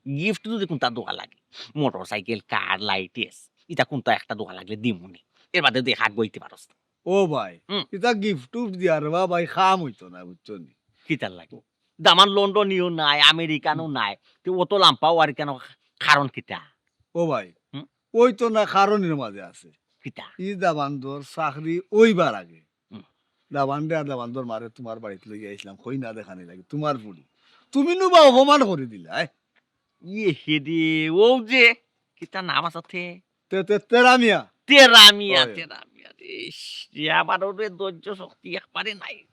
গিফট যদি কুনতা দেওয়া লাগে, মোটরসাইকেল, কার, লাইটেস, ইতা কুনতা একটা দেওয়া লাগলে দিমুনি। এর বাদে দেখা গইতে পারস না। ও ভাই, হুম। ইতা গিফট টুফট দিয়া রে বা ভাই কাম অইতো না, বুঝছো নি? কিতার লাগি? দামান লন্ডনিও নায়, আমেরিকানও নায়, তে অত লাম্বা অওয়ার কেনে কারণ কিতা? ও ভাই, হুম? অইতো না, কারণের মাঝে আছে। কিতা? ই দামান্দর চাকরি অইবার আগে হুম। দামান্দে আর দামান্দর মারে তোমার বাড়িত লইয়া আইছলাম, কইনা দেখানি লাগি, তোমার ফুরি। তুমি নু বা অপমান করি দিলায়। ইয়ে হে রে, ও যে, কিতা নাম আছে তে? তে, তে, তেরা মিয়া। তেরা মিয়া, ওই। তেরা মিয়া রে। ইস, যে আমার ওরে ধৈর্য শক্তি একবারে নাই।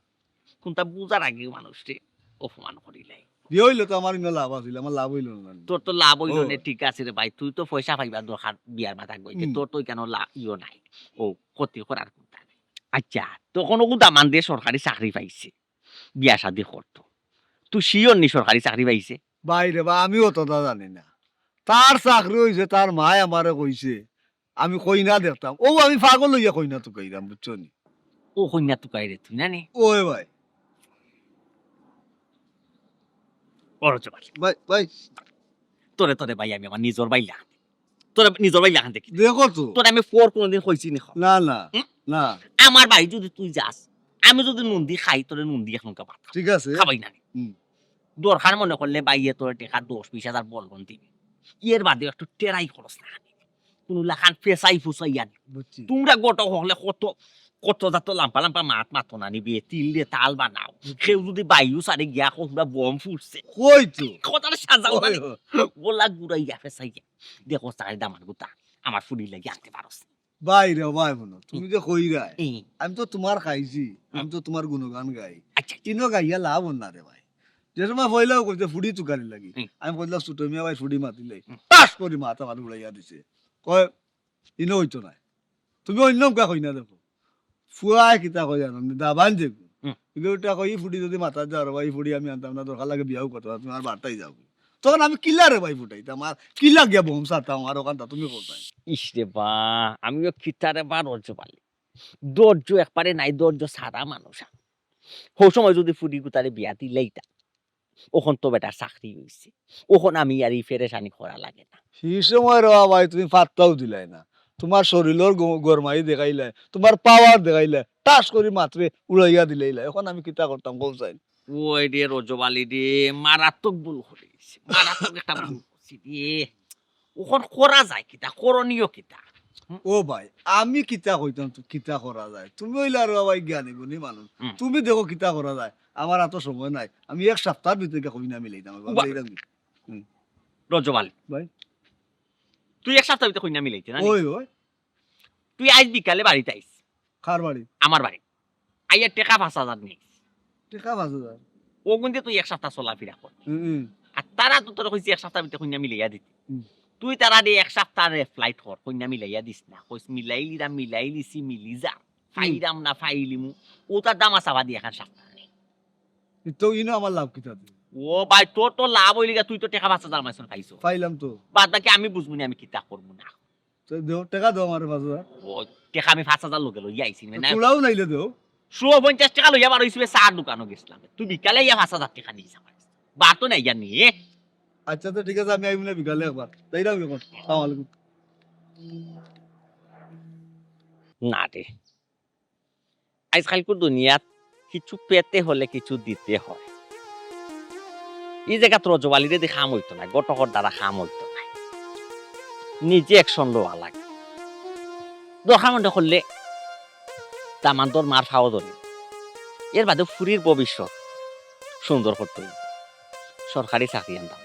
কুনতা বুঝার আগে মানুষরে অপমান করিলাই। বিয়া অইলে তো আমার ইনো লাভ আছিল, আমার লাভ অইলো না। তোর তো লাভ অইলো ওই। না, ঠিক আছে রে ভাই, তুই তো পয়সা পাইবার দরকার বিয়ার মাথাত গইতে, হুম। তোর তো কেনে লাভ ইও নাই, ও ক্ষতি করার কুনতা নাই। আচ্ছা, তখন ও দামান্দে সরকারি চাকরি পাইছে, বিয়া শাদি করতো, তুই sure নি সরকারি চাকরি পাইছে? ভাই রে বা, আমি অততা জানি না। তার চাকরি অইছে, তার মায় আমারে কইছে, আমি কইনা দেখতাম। ও আমি পাগল অইয়া কইনা তুকাইরাম, বুঝছো নি? ও কইনা তুকাইরে তুই না নি? ওই ভাই। ওর হচ্ছে ভাই। ভাই, ভাই। তোরে, তোরে ভাই, আমি আমার নিজর ভাই লাখান। তোরে নিজর ভাই লাখান দেখি। দেখো তো। তোরে আমি পর কোনোদিন কইছি নি? না, না, হুম? না। আমার বাড়ি যদি তুই যাস, আমি যদি নুন দি খাই, তোরে নুন দি এখন ভাত খাই। ঠিক আছে। খাবাই না নি? হুম। দরকার মনে করলে ভাইয়ে তোরে টেকা দশ বিশ হাজার বলবন দিবে। এর বাদে একটু টেরাই খরচ না আনি। কুনু লাখান ফেসাই ফুসাই আনি। বুঝছি। তোমরা গোটা হকলে কত, কত জাত লাম্বা লাম্বা মাত মাতো না নি বে, তিল দে তাল বানাও। বুঝছি। কেউ যদি বাইও সারে গিয়া কো পুরা বম ফুটছে। কই তো? কথাটা সাজাও ওই মানে। ও। গলা ঘুরাইয়া ফেসাইয়া। দেখো তাই দামান গুতা, আমার ফুরির লাগি আনতে পারস। ভাই রে ভাই, হুনো, তুমি যে কইরায়, হুম। আমি তো তোমার খাইছি, হুম। আমি তো তোমার গুণগান গাই। আচ্ছা, আচ্ছা। ইনো গাইয়া লাভ অর না রে ভাই। যে সময় পয়লাও কইতে ফুড়ি তুকারি লাগি, হুম। আমি কইলাম, "ছোট মিয়া ভাই ফুড়ি মাতিলে, হুম। টাস করি মাথা ফাল উড়াইয়া দিছে।" কয়, "ইনো অইতো নায়। তুমি অইন্য মুখা কইনা দেখো।" ফুয়ায় কিতা কয় জানো নি? দাবান যেগু। হুম। ইগু উল্টা কয়, "ই ফুড়ি যদি মাতাত যাও রে ভাই, ই ফুড়ি আমি আনতাম না, দরকার লাগে বিয়াও করতাম না, তুমি আমার বাড়িত যাও।" তখন আমি কিলা রে ভাই ফুটাইতাম, আর কিলা গিয়া বম সারতাম, আর ওখানটা তুমি করতায়। ইস রে বা, আমিও কিতা রে বা রজব আলী। ধৈর্য একবারে নাই, ধৈর্য সারা মানুষ। হউ সময় যদি ফুড়ি গুতারে বিয়া দিলাইতা, অখন তো বেটার চাকরি অইছে, অখন আমি আর ই ফেরেশানি করা লাগে না। হি সময় রে ভাই তুমি পাত্তাও দিলায় না, তোমার শরীলর গ-, গরমাই দেখাইলায়, তোমার power দেখাইলায়, টাস করি মাতরে উড়াইয়া দিলাইলায়, অখন আমি কিতা করতাম কও চাইন? ওই রে রজব আলী রে, মারাত্মক ভুল করি গেছি, মারাত্মক একটা ভুল করছি রে। অখন করা যায় কিতা, করণীয় কিতা? ও ভাই, আমি কিতা কইতাম তো কিতা করা যায়? তুমি অইলা আরো ভাই জ্ঞানী গুণী মানুষ। হুম। তুমি দেখো কিতা করা যায়। আমার অত সময় নাই। আমি এক সপ্তাহর ভিতরে গিয়া কইনা মিলাইতাম। উবা। মিলাইতাম কি? হুম। রজব আলী। ভাই। তুই এক সপ্তাহর ভিতরে কইনা মিলাইতে না নি? ওই, ওই। তুই আইজ বিকালে বাড়িত আইস। কার বাড়ি? আমার বাড়ি। আইয়া টেকা পাঁচ হাজার নি। টেকা পাঁচ হাজার। অগুন দি তুই এক সপ্তাহ চলাফিরা কর। হুম, হুম। আর তারা তো তোরে কইছে এক সপ্তাহ ভিতরে কইন্যা মিলাইয়া দিতে। হুম। তুই তারারে এক সপ্তাহ ফ্লাইট কর, কইন্যা মিলাইয়া দিস না। কইস মিলাইলিরা, মিলাইলিছি, মিলি যা। ফাইরাম না ফাইলিমু। অতার দামাচাপা দি এখান সপ্তাহ নি। তো ইনো আমার লাভ কিতা তে? ও ভাই, তোর তো লাভ অইলিগা, তুই তো টেকা পাঁচ হাজার আমার কাছে পাইছো। পাইলাম তো। বাদ বাকি আমি বুঝমু নি আমি কিতা করমু না। তো দেও, টেকা দেও আমার পাঁচ হাজার। ও, টেকা আমি পাঁচ হাজার লগে লইয়া আইছি নি, না? তোলাও নাইলে দেও। শো পঞ্চাশ টেকা লইয়া বার অইছি, চার দোকানো গেছিলাম। তুই বিকালে আইয়া পাঁচ হাজার টেকা নিস আমার। বার তো নাই জানি, এ? আচ্ছা, তো ঠিক আছে, আমি আইমু না বিকালে একবার। তাইরাম এখন। সালাম আলাইকুম। না রে, আইজকালকুর দুনিয়াত কিছু পেতে হলে কিছু দিতে হয়। ই জাগাত রজব আলীরে দি কাম অইতো নায়, ঘটকর দ্বারা কাম অইতো নায়। নিজে অ্যাকশন লওয়া লাগে। দরকার মনে করলে দামান্দর মার পাও ধরি। এর বাদে ফুরির ভবিষ্যৎ সুন্দর করতে অইবো। সরকারি চাকরি আনতাম।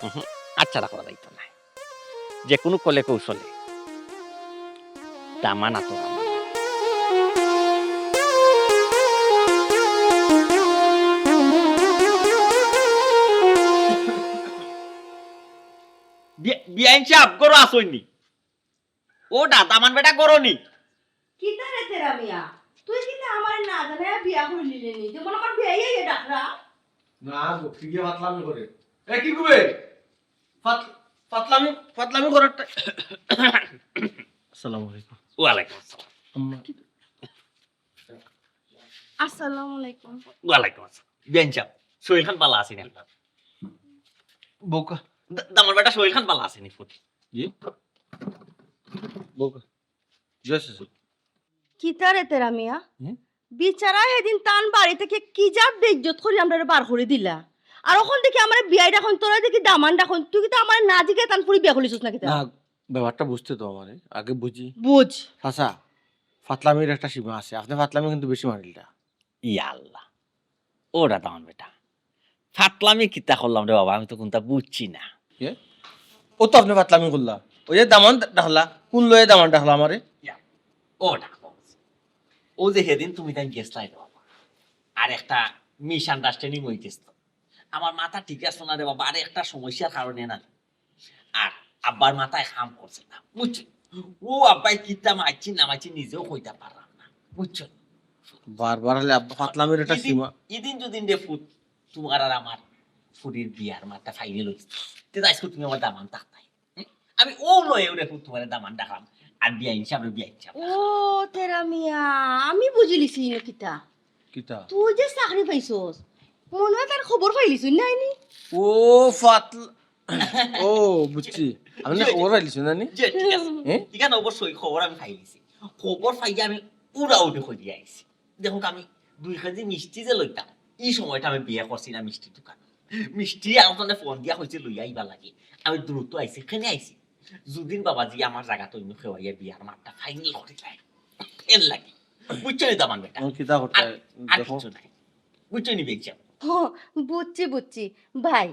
উহু, আচ্ছা, রাখা যাইতো নায়। যে কোনো কলে কৌশলে দামান আতো। বিয়া-, বিয়াইন সাব, ঘরো আছইন নি? ও দা, দামান বেটা ঘরো নি? কিতা রে তেরা মিয়া? তুই কিতা আমারে না জানাইয়া বিয়া করিলিলে নি? যেমন আমার বিয়াই আইয়া ডাকরা। না গো, কি গিয়া ফাতলামি করে? এ কি গুবে? ফাত-, ফাতলামি, ফাতলামি করার টা-, আসসালামু আলাইকুম। ওয়ালাইকুম আসসালাম। আম্মা। আসসালামু আলাইকুম। ওয়ালাইকুম আসসালাম। বিয়াইন সাব, শরীর খান ভালা আছে নি আপনার? বউকা। দা-, দামান বেটা শরীর খান ভালা আছে নি ফুটি? জি? বউকা। জি আছে, স্যার। কিতা রে তেরা মিয়া? হুম? বিচারা হেদিন তান বাড়ি থাকি কি যা বেইজ্জত করি আমরারে বার করি দিলা। আর অখন দেখি আমারে বিয়াই ডাকইন, তোরা দেখি দামান ডাকইন, তুই কিতা আমারে না জিগাইয়া তান ফুরি বিয়া করিলিছস না কিতা? না, ব্যাপারটা বুঝতে তো আমারে, আগে বুঝি। বুঝ। চাচা, ফাতলামির একটা সীমা আছে, আপনে ফাতলামি কিন্তু বেশি মারিলতা। ইয়া আল্লাহ, ও দা দামান বেটা, ফাতলামি কিতা করলাম রে বাবা, আমি তো কুনতা বুঝছি না। ও তো আপনে ফাতলামি করলা, ওই যে দামান ডাকলা, কুন লয়ে দামান ডাকলা আমারে? ও দা, ও যে হেদিন তুমি তাই গেছলায় রে বাবা, আর একটা মিসআন্ডারস্ট্যান্ডিং অইগেছিল। আমার মাথা ঠিক আছে না রে বাবা, আর একটা সমস্যার কারণে না। আর আব্বার মাথায় কাম করছে না, বুঝছো? ও আব্বায় কিতা মারছি না মারছি নিজেও কইতা পারলাম না, বুঝছো? বারবার হলে আব্বা ফাতলামির একটা ইদিন, সীমা। ইদিন যুদিন রে ফুত, তোমার আর আমার ফুরির বিয়ার মাতটা ফাইনাল অইছে। তে আইজকু তুমি আমার দামান থাকতায়। আমি ও লয়ে ওরে ফুত তোমার দামান ডাকলাম। আর বিয়াইন সাব রে বিয়াইন সাব। ও তেরা মিয়া, আমি বুঝিলিছি ইনো কিতা। কিতা? তুই যে চাকরি পাইছস, মনে হয় তার খবর পাইলিছস নায় নি? ও ফাতল-, ও বুঝছি। আপনে খবর পাইলিছইন না নি? জি, ঠিক আছে। হ্যাঁ? ইখান অবশ্যই খবর আমি পাইলিছি। খবর পাইয়া আমি উড়াউড়ি করিয়া আইছি। দেখো আমি দুই কেজি মিষ্টি যে লইতাম, ই সময়টা আমি বিয়া করছি না মিষ্টির দোকান। মিষ্টি আমার ফোন দিয়া কইছে লইয়া আইবার লাগি। আমি দ্রুত আইছি, কেনে আইছি? যুদিন বাবাজি আমার জাগাত অইন্য কেউ আইয়া বিয়ার মাতটা ফাইনাল করিলায়। এর লাগি। বুঝছো নি দামান বেটা? এখন কিতা করতে আর, হয়? আর দেখো। কিচ্ছু নাই। বুঝছো নি বেইন সাব? ও, বুঝছি, বুঝছি। ভাই,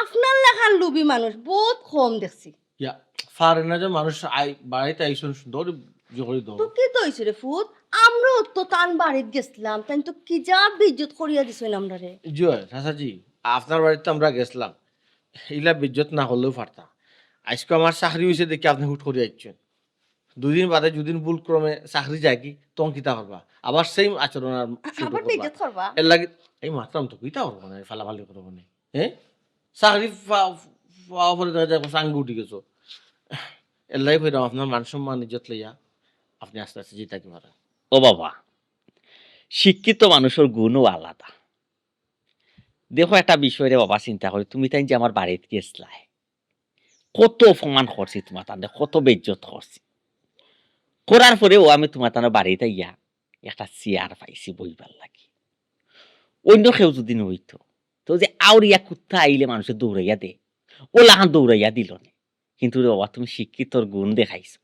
আপনার লাখান লুবি মানুষ বহুত কম দেখছি। ইয়া, পারে না যে মানুষ আই-, বাড়িত আইছইন সুন্দর ইয়ে করি দেও। তো কিতা অইছে রে ফুত? আমরাও তো তান বাড়িত গেছলাম, তাইন তো কি যা বেইজ্জত করিয়া দিছইন আমরারে। জি অয়, চাচাজি, আপনার বাড়িত তো আমরা গেছলাম, ইলা বেইজ্জত না করলেও পারতা। আইজকু আমার চাকরি অইছে দেখি আপনে হুট করি আইছইন। দুইদিন বাদে যুদিন ভুল ক্রমে চাকরি যায়গি, তখন কিতা করবা? আবার সেম আচরণ আর শুরু আবার করবা। বেইজ্জত করবা? এর লাগি, এই মাতরাম তো, কিতা করবা না, ফালাফালি করবা না। হ্যাঁ? চাকরি পা-, পাওয়া পরে দেখা যায়, চাঙ্গি উঠি গেছো। এর লাগি কইরাম, আপনার মান সম্মান ইজ্জত লইয়া আপনে আস্তে আস্তে জিতা কি পারেন। ও বাবা, শিক্ষিত মানুষর গুণও আলাদা। দেখো একটা বিষয় রে বাবা, চিন্তা করি, তুমি তাইন যে আমার বাড়িত গেছলায়, কত অপমান করছি তোমার তানরে, কত বেইজ্জত করছি। করার পরেও আমি তোমার তানর বাড়িত আইয়া একটা চেয়ার পাইছি বইবার লাগি। অইন্য কেউ যুদি নইতো, তো যে আউরিয়া কুত্তা আইলে মানুষে দৌড়াইয়া দে, অলাখান দৌড়াইয়া দিলো নে। কিন্তু রে বাবা, তুমি শিক্ষিতর গুণ দেখাইছো।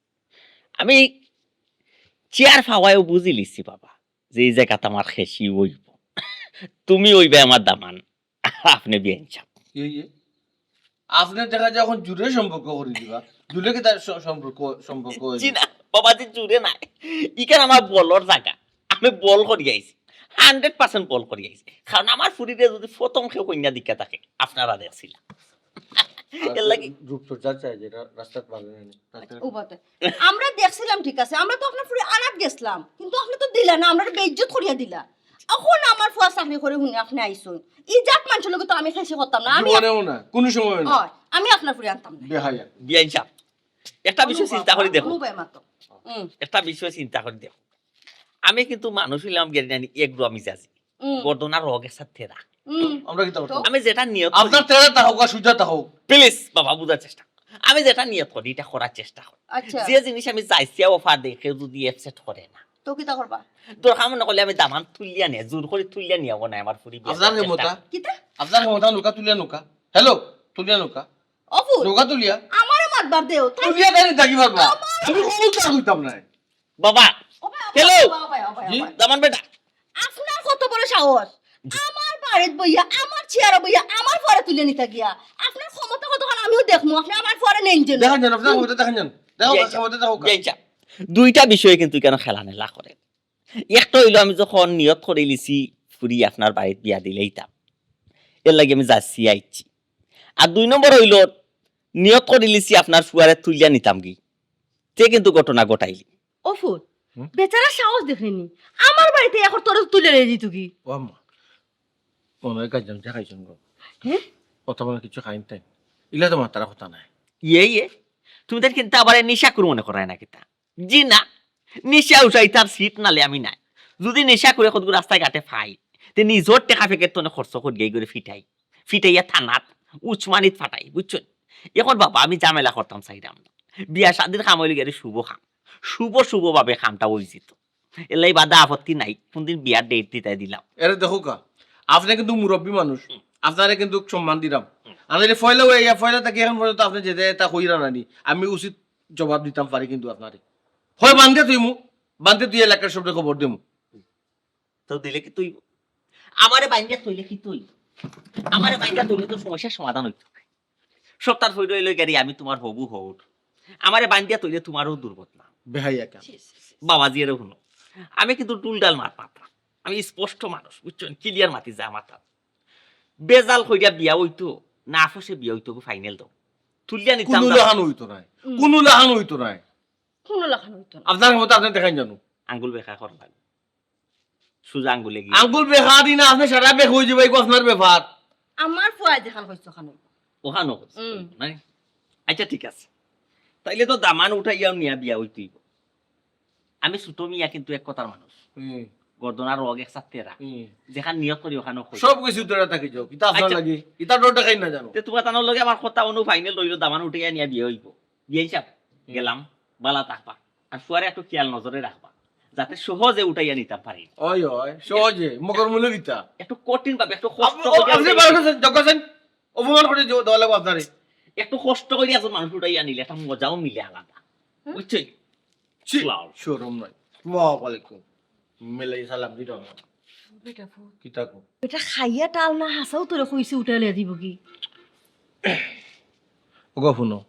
আমি চেয়ার পাওয়ায়ও বুঝিলিছি বাবা, যে ই জাগাত আমার খেসি অইবো। তুমি অইবায় আমার দামান, আপনে বিয়াইন সাব। ইয়ে, ইয়ে। আপনে দেখা যায় এখন জুরে সম্পর্ক করি দিবা। জুরে কি তার স-, সম্পর্ক, সম্পর্ক অইল? জি না, বাবাজি জুরে নায়। ইখান আমার বলর জাগা। আমি বল করি আইছি, হান্ড্রেড পার্সেন্ট বল করি আইছি। কারণ আমার ফুরিরে যদি প্রথম কেউ কইন্যা দেখিয়া থাকে, আপনারা দেখছিলা। এর লাগি রূপচর্চা চাই, যেটা রাস্তাত বাজে না, রাস্তাত ও বাতে। আমরা দেখছিলাম, ঠিক আছে, আমরা তো আপনার ফুরি আনাত গেছিলাম, কিন্তু আপনি তো দিলা না, আমরা বেইজ্জত করিয়া দিলা। এখন আমার ফুয়া চাকরি করে হুনে আপনি আইছইন, ইজাত মানুষের লগে তো আমি খাইছি করতাম না। আমি জীবনেও না, কোনো সময় না। হয়, আমি আপনার ফুরি আনতাম না। বেহায়া। বিয়াইন সাহেব, একটা বিষয় চিন্তা করি দেখো। কোনো ভয় মাতো। হুম। একটা বিষয় চিন্তা করি দেখো। আমি কিন্তু মানুষ অইলাম গেরি নানি এগরো আমি যাচ্ছি। হুম। গর্দনা রগ এসার তেরা। হুম। আমরা কি তা করতাম? আমি যেটা নিয়ত করি আপনার তেরা তা হোক আর সুজা তা হোক। প্লিজ বাবা, বুঝার চেষ্টা। আমি যেটা নিয়ত করি, এটা করার চেষ্টা করি। আচ্ছা। যে জিনিস আমি চাইছি, অফার দেখে যদি অ্যাকসেপ্ট করে না, তো কিতা করবা? দরকার মনে করলে আমি দামান তুলিয়া নিয়ে, জোর করি তুলিয়া নিয়ে আবো না আমার ফুরি বিয়া আপনার করার ক্ষমতা? চেষ্টা করি। কিতা? আপনার ক্ষমতা নৌকা তুলিয়া নৌকা। হ্যালো, তুলিয়া নৌকা। অফু, নৌকা তুলিয়া। আমারে মাতবার দেও। তুলিয়া দেন, থাকি পারবা। আমার তুমি কবুল তা কইতাম না। বাবা, ও ভাই, ও হ্যালো। ভাই, ও ভাই, ও ভাই, জি, ও ভাই। দামান বেটা। আপনার কত বড় সাহস? জি। আমার বাড়িত বইয়া, আমার চেয়ারো বইয়া, আমার ফুয়ারে তুলে নিতা গিয়া। আপনার ক্ষমতা কতখান আমিও দেখমু, আপনি আমার ফুয়ারে নেন যেন। দেখান যান, আপনার ক্ষমতা দেখান যান। দেখো, বিয়াইন সাহেব, ক্ষমতা দেখো। বিয়াইন সাহেব, দুইটা বিষয়ে কিন্তু কেন খেলা নেলা করে। একটা অইলো আমি যখন নিয়ত করি লিছি ফুরি আপনার বাড়িত বিয়া দিলাইতাম, এর লাগি আমি যাচ্ছি আইছি। আর দুই নম্বর অইলো নিয়ত করি লিছি আপনার ফুয়ারে তুলিয়া নিতাম গি, তে কিন্তু ঘটনা ঘটাইলি। অফু, হুম? বেচারা সাহস দেখলেনি, আমার বাড়িত এখন তোরে তুলে নিয়ে দিত কি? ও আম্মা, মনে হয় গাজন চা খাইছইন গো। হ্যাঁ? কথা বলে কিছু খাইন তাই। ইলা তো মাতার কথা নাই। ইয়ে, ইয়ে, তুমি তার কিন্তু আবার নিশা করু মনে করায় না কিতা? জি না, নিশা উঠাই তার সিট নালে আমি নাই। যদি নিশা করে কতগুলো রাস্তায় ঘাটে ফাই, তে নিজর টেকা ফেকের তনে খরচ করি গিয়ে করে ফিটাই, ফিটাইয়া থানাত উসমানিত ফাটাই, বুঝছো? এখন বাবা, আমি ঝামেলা করতাম চাইরাম না। বিয়া শাদির কাম অইলে গেলে শুভ কাম, শুভ শুভ ভাবে কামটা অই যেত। এলাই বাধা আপত্তি নাই, কোনদিন বিয়ার ডেট দিতাই দিলাম। এরে দেখো কা, আপনি কিন্তু মুরব্বী মানুষ, আপনারে কিন্তু সম্মান দিলাম। আর নাইলে পয়লা অইয়া, পয়লা থাকি এখন পর্যন্ত আপনি যেটা এটা কইরা নানি, আমি উচিত জবাব দিতাম পারি কিন্তু আপনারে। হয় বান্ধে তুইমু, বান্ধে তুই এলাকার সবরে খবর দিমু। তো দিলে কি তুই? আমারে বান্ধিয়া থইলে কি তুই? আমারে বান্ধিয়া থইলে তো সমস্যার সমাধান অইতো। সপ্তাহ হইল অইল গেরি আমি তোমার হবু হউর। আমারে বান্ধিয়া থইলে তোমারও দুর্বদনাম। বেহাইয়া কেন? ছি, ছি, ছি। বাবাজি, এরে হুনো। আমি কিন্তু টুলডাল মাত মাতরাম। আমি স্পষ্ট মানুষ, বুঝছো? ক্লিয়ার মাতি যা মাতাম। বেজাল কইরা বিয়া অইতো, না ফসে বিয়া অইতো, ফাইনাল দাও। তুলিয়া নিতাম কোনো দাও। লাহান অইতো নায়। হুম। কোনো লাহান অইতো নায়। কোনো লাহান অইতো না। আপনার মতো আপনি দেখাইন জানো। আঙ্গুল বেকা কর লাগে। সুজা আঙ্গুলে গিয়া। আঙ্গুল বেকা দি না, আপনি সারা বেকা অই যাইবা, ইগু আপনার ব্যাপার। আমার ফুয়ায় যেখান কইছে ওখান অইবো। ওখান অইবো। হুম। নাই? আচ্ছা, ঠিক আছে। তাইলে তো দামান উঠাইয়াও নিয়া বিয়া অইতই। আমি ছোট মিয়া কিন্তু এক কথার মানুষ। হুম। গর্দনার রগ এক সাথে রাখ। হুম। যেখান নিয়ত করি ওখানও করি। সব কিছু তোরা থাকি যাও। কিতা আপনার আচ্ছা। লাগি? ইতা ডর দেখাই না জানো। তে তোমার তানোর লগে আমার কথা অনু ফাইনাল রইল, দামান উঠাইয়া নিয়া বিয়া অইবো। বিয়াই সাহেব, হুম। গেলাম, বালা থাকবা। আর ফুয়ারে একটু খেয়াল নজরে রাখবা, যাতে সহজে উঠাইয়া নিতাম পারি। ওই, ওই, সহজে, মগর মূলে দিতা। একটু কঠিন ভাবে, একটু কষ্ট আপনি, ও, করিয়া আপনি উঠাইয়া বারো করছেন, জগ করছেন, অপমান করে যে দেওয়া লাগবো আপনারে। একটু কষ্ট করি একজন মানুষ উঠাইয়া নিলে একটা মজাও মিলে আলাদা। হুম? বুঝছেন? ছি, লাও। শরম নাই। আসসালামু আলাইকুম। মিলাই সালাম দিল না। বেটা ফুট। কিতা কো? বেটা খাইয়া টাল না হাসাও তোরে কইছে উঠাইয়া লইয়া দিব কি? ওগো হুনো,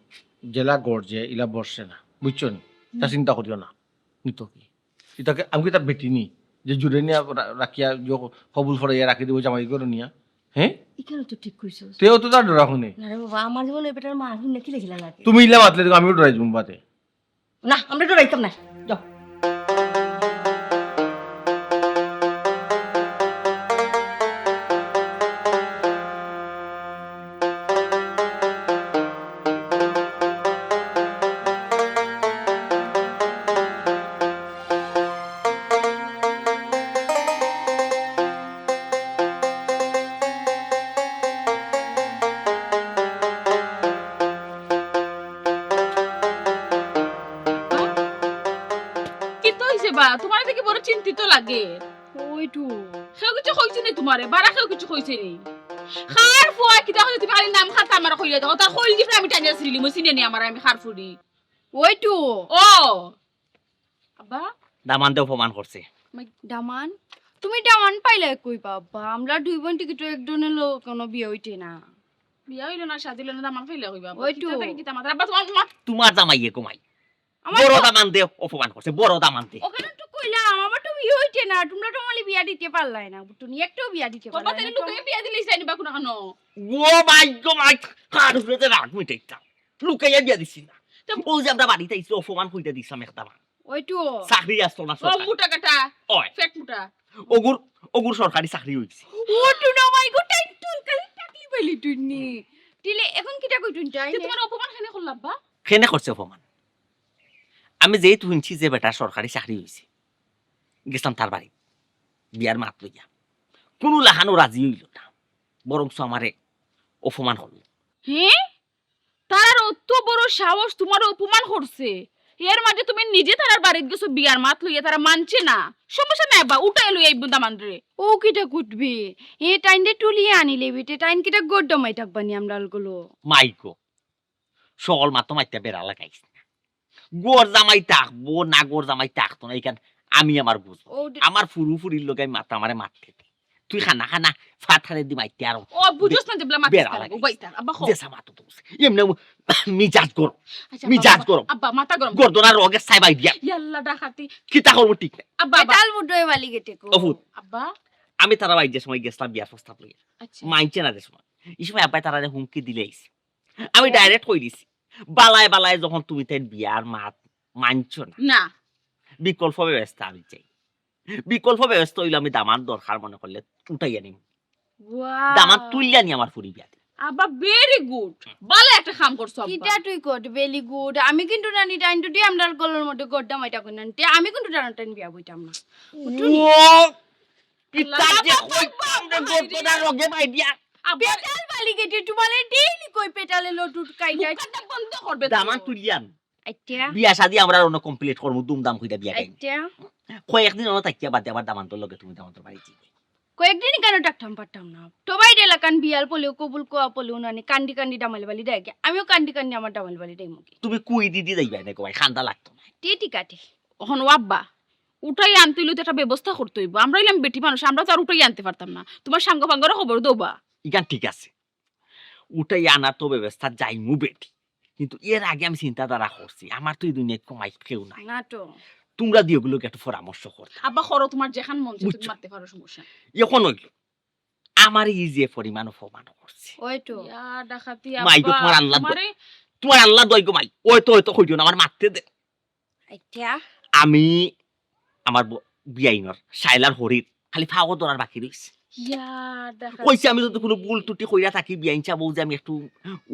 জেলা গর্জে ইলা বর্ষে না, বুঝছো নি? তা হুম। চিন্তা করিও না। নিত কি? ইতাকে আমি কি তার বেটি নি? যে জুড়ে নিয়া রা-, রাখিয়া যে কবুল ফড়াইয়া রাখি দিব জামাই করে নিয়া? হ্যাঁ? ইখানো তো ঠিক কইছস। তেও তো তার ডরা হুনে। না রে বাবা, আমার জীবনে বেটার মা হুনে কি দেখিলা লাগে? তুমি ইলা মাতলে তো আমিও ডরাই যাবো বাদে। না, আমরা ডরাইতাম না। যাও। কিতা অইছে বা? তোমার দেখি বড় চিন্তিত লাগে। ওই টু। কেউ কিছু কইছে নি তোমারে? বারা কেউ কিছু কইছে নি? কার ফুয়া কিতা কইছে তুমি খালি নাম খাতা আমার কইলে দেখো, তার কইল দিবরা আমি টানিয়া ছিড়িলি, মই চিনে নি আমার আমি কার ফুড়ি। ওই টু। ও। আব্বা? দামান্দে অপমান করছে। মাই, দামান? তুমি দামান পাইলা কই বা আব্বা? আমরা দুই বোন টিকিট একজনের লোক কোনো বিয়া অইতে না। বিয়া অইল না, শাদি অইল না, দামান পাইলা কই বা আব্বা? ওই টু। কিতা দেখি কিতা মাতার? আব্বা, তোমার মা- তোমার জামাইয়ে কমাই। আমার বড় তো দামান্দে অপমান করছে, বড় দামান্দে। ওখানে একটু কই না, আমার তো বিয়া অইতে না, তোমরা তো আমারে বিয়া দিতে পারলায় না, বুঝছো নি? একটাও বিয়া দিতে পারলায় না, তাইলে লুকাইয়া বিয়া দিলে চাইনি বা কোনো কানো? ও মাই গো মাই, কার উপরে যে রাগ মিটাইতাম, লুকাইয়া বিয়া দিছি না। ও যে আমরা বাড়িত আইছি, অপমান কইরা দিছলাম একটা বার। ওই তো। চাকরি আসতো না ও সরকারি। মোটা কাটা, ওই। ফেট মোটা। ওগুর, ওগুর সরকারি চাকরি অইছে। ও টুনা মাই গো, টাইন তুই কালি টাকলি পাইলি তুই নি। দিলে এখন কিতা কই তুই তাই? তোমার অপমান কেনে করলা আব্বা? কেনে করছে অপমান? আমি যেহেতু হুনছি যে বেটার সরকারি চাকরি অইছে, গেছলাম তার বাড়ি বিয়ার মাত লইয়া। কোনো লাখানও রাজি অইল না, বরঞ্চ আমারে অপমান করলো। হে, তার অত বড় সাহস, তোমারে অপমান করছে, এর মাঝে তুমি নিজে তারার বাড়িত গেছো বিয়ার মাত লইয়া, তারা মানছে না। সমস্যা নাই আব্বা, উঠাই লই আইব দামান্দরে। ও কিতা কুটবি? এ টাইনরে তুলিয়া আনিলে বেটে, টাইন কিতা গড্ডা মাই থাকবানি আমরা গুলো। মাইকো, সকল মাত মাতিয়া বেড়া লাগাইস না। গর জামাই থাকবো না, গর জামাই থাকতো না, ইখান আমি আমার বুঝবো। ও দে- আমার ফুরু ফুরির লগে আমি মাত আমারে মাততে দে। তুই খানা খানা ফাটারে দি মাইতে আরো। ও বুঝছ না যেবলা মাতিস বেড়া তার লাগাইস। উবাই তার, আব্বা খো। দেশা মাতো তো। এমনে মিজাজ গরম। আচ্ছা, মিজাজ আব্বা, গরম। আব্বা, মাথা গরম। গর্দনা রগে সাই বাই দিয়া। ইয়াল্লা ডাকাতি। কিতা করবো ঠিক নাই। আব্বা, আব্বা। বেতাল বুড্ডো এ বালি গেটে কো। অফুত। আব্বা। আমি তারা বাইর যে সময় গেছলাম বিয়ার প্রস্তাব লইয়া। আচ্ছা। মানছে না যে সময়। এই সময় আব্বায় তারারে হুমকি দিলে আইছে। আমি হ্যাঁ। ডাইরেক্ট কই দিছি। বালায় বালায় যখন তুমি তাই বিয়ার মাত মানছো না। না। বিকল্প ব্যবস্থা আমি চাই। বিকল্প ব্যবস্থা অইলো আমি দামান দরকার মনে করলে উঠাইয়া নিমু। ওয়াও। দামান তুলিয়া নি আমার ফুরি বিয়া দিমু। আব্বা, ভেরি গুড। ভালা একটা কাম করছো, আব্বা। কিতা তুই কর, ভেরি গুড। আমি কিন্তু নানি টাইন টুটি আমরার গলার মধ্যে গড্ডা মাইটা কই নানি। তে আমি কিন্তু টানা টাইন বিয়া বইতাম না। উঠুনি। ও, কিতা যে আব্বা, কইতাম রে, আব্বা, গড্ডা রগে মাই দিয়া। আব্বা। পেটাল বালি গেটে তোমারে ডেইলি কই পেটালে লটুট কাইটা। মুখটা বন্ধ করবে তো। দামান তুলিয়া নি। আচ্ছা। বিয়া শাদি আমরা অন্য কমপ্লিট করমু, ধুমধাম কইরা বিয়া খাইমু। আচ্ছা। কয়েকদিন অন্য থাকিয়া বাদে আবার দামান্তর লগে তুমি দামান্তর বাড়ি যাইবে। কয়েকদিন কেন থাকতাম পারতাম না? তো বাইরে এলাকান বিয়ার পলেও কবুল কোয়া পলেও নানি কান্দি কান্দি দামাল বালি দেয় কি? আমিও কান্দি কান্দি আমার দামাল বালি দেয় মুখে। তুমি কুই দিদি যাইবা না গো ভাই, খান্দা লাগতো না। তে ঠিক আছে। অখন ও আব্বা, উঠাই আনতে অইলে তো একটা ব্যবস্থা করতে অইব। আমরা অইলাম বেটি মানুষ, আমরা তো আর উঠাই আনতে পারতাম না। তোমার সাঙ্গ পাঙ্গরে খবর দেও বা। ইখান ঠিক আছে। উঠাই আনার তো ব্যবস্থা যাইমু বেটি, কিন্তু এর আগে আমি চিন্তাধারা করছি, আমার তো এই দুনিয়াত কমাই কেউ নাই। না তো। তোমরা দিও গুলোকে একটু পরামর্শ কর। আব্বা, করো, তোমার যেখান মন চায় তুমি বুঝছো? মারতে পারো, সমস্যা নাই। এখন অইল, আমার এই যে পরিমাণ অপমান করছে। ওই তো। ইয়া, ডাকাতি মাই গো, আব্বা, তোমার আল্লাহ তোমারে তোমার আল্লাহ দয় গো মাই। ওই তো, ওই তো কইও না, আমার মারতে দে। আচ্ছা। আমি আমার ব-, বিয়াইনর শাইলার হরির খালি ফাও ধরার বাকি রইছে। ইয়া, দেখা কইছি আমি যদি কোনো ভুল ত্রুটি কইরা থাকি বিয়াইন সাব, যে আমি একটু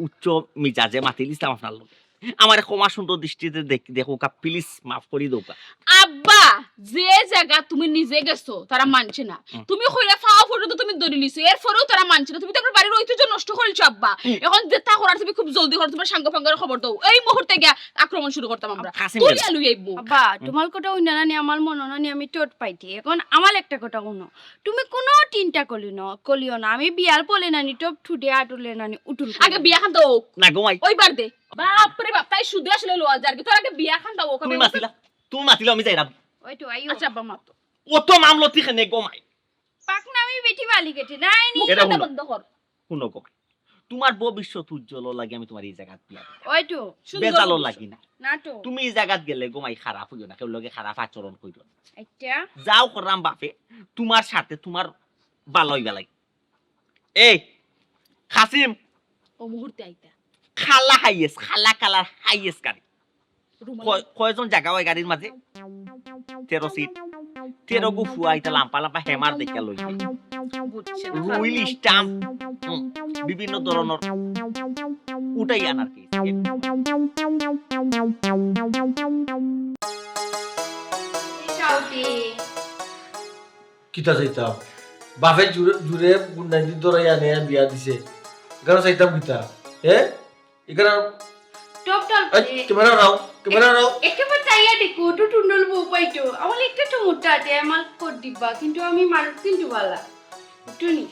উচ্চ মিজাজে মাতিলিছিলাম আপনার লগে। আমারে ক্ষমা সুন্দর দৃষ্টিতে দেখ-, দেখো কা, প্লিজ মাফ করি দেও কা। আব্বা, যে জায়গা তুমি নিজে গেছো, তারা মানছে না। হুম। তুমি কইরা ফাও পর্যন্ত তুমি ধরি লিছো, এরপরেও তারা মানছে না। তুমি তো আমার বাড়ির ঐতিহ্য নষ্ট করিলছো আব্বা। হুম। এখন যেটা করার তুমি খুব জলদি করো, তোমার সাঙ্গ পাঙ্গরে খবর দাও। এই মুহূর্তে গিয়া আক্রমণ শুরু করতাম আমরা। কাসিম তুই গেল। আলু আইবো। আব্বা, হুম। তোমার কথা হুনি না নি আমার মনো না নি আমি টোট পাইতে। এখন আমার একটা কথা হুনো। তুমি কোনো চিন্তা করিও না, করিও না। আমি বিয়ার পলে নানি টপ ঠুটে আটুলে নানি উঠুল আগে বিয়া খান দাও। না গো মাই। ওই বার দে। বাপ রে বাপ, তাই শুধু আসলে লওয়া যার কি? তোর আগে বিয়া খান দাও, ওকে তুমি আমি মাতিলা, তুমি মাতিলা, আমি যাইরাম। ওই তো আইও। আচ্ছা, আব্বা, মাতো। ও তো মামলতি কেনে গো মাই। পাকনামি বেটি বালি গেছে, নাই নি। মুখ এটা কাটা হুনো। বন্ধ কর। হুনো গো মাই। তোমার ভবিষ্যৎ উজ্জ্বল লাগি আমি তোমার এই জায়গাত বিয়া দিলাম। ওই তো। সুন্দর বেজালো ভবিষ্যৎ। লাগি না। না তো। তুমি এই জায়গাত গেলে গো মাই খারাপ হইও না, কেউ লগে খারাপ আচরণ করিও না। আচ্ছা। যাও করলাম বাপে, তোমার সাথে তোমার ভালো হইবা লাগে। এই, কাসিম। ও মুহূর্তে আইতা। কালা হাইয়েস, কালা কালার হাইয়েস গাড়ি। রুমাল। কয়-, কয়জন জাগা অয় গাড়ির মাঝে? তেরো সিট। তেরো গু ফুয়া ইতা লাম্পা লাম্পা হেমার দেখিয়া লইছে। বুঝছে না। রুইল স্টাম্প, হুম, বিভিন্ন ধরনর উঠাই আনার কি। কিতা চাইতাম? বাপে জুরে, জুরে গুন্ডাইদি ধরাই আনে বিয়া দিছে। এখানে চাইতাম কিতা? হে? এখানে টপ টপ এই, করে। ক্যামেরা নাও, ক্যামেরা নাও। একেবারে চাইয়া দেখো, তো টুন্ডল বউ পাইতো। আমার একটা তো মোটা আছে, আমার কর দিবা, কিন্তু আমি মানুষ কিন্তু বালা। টুনি।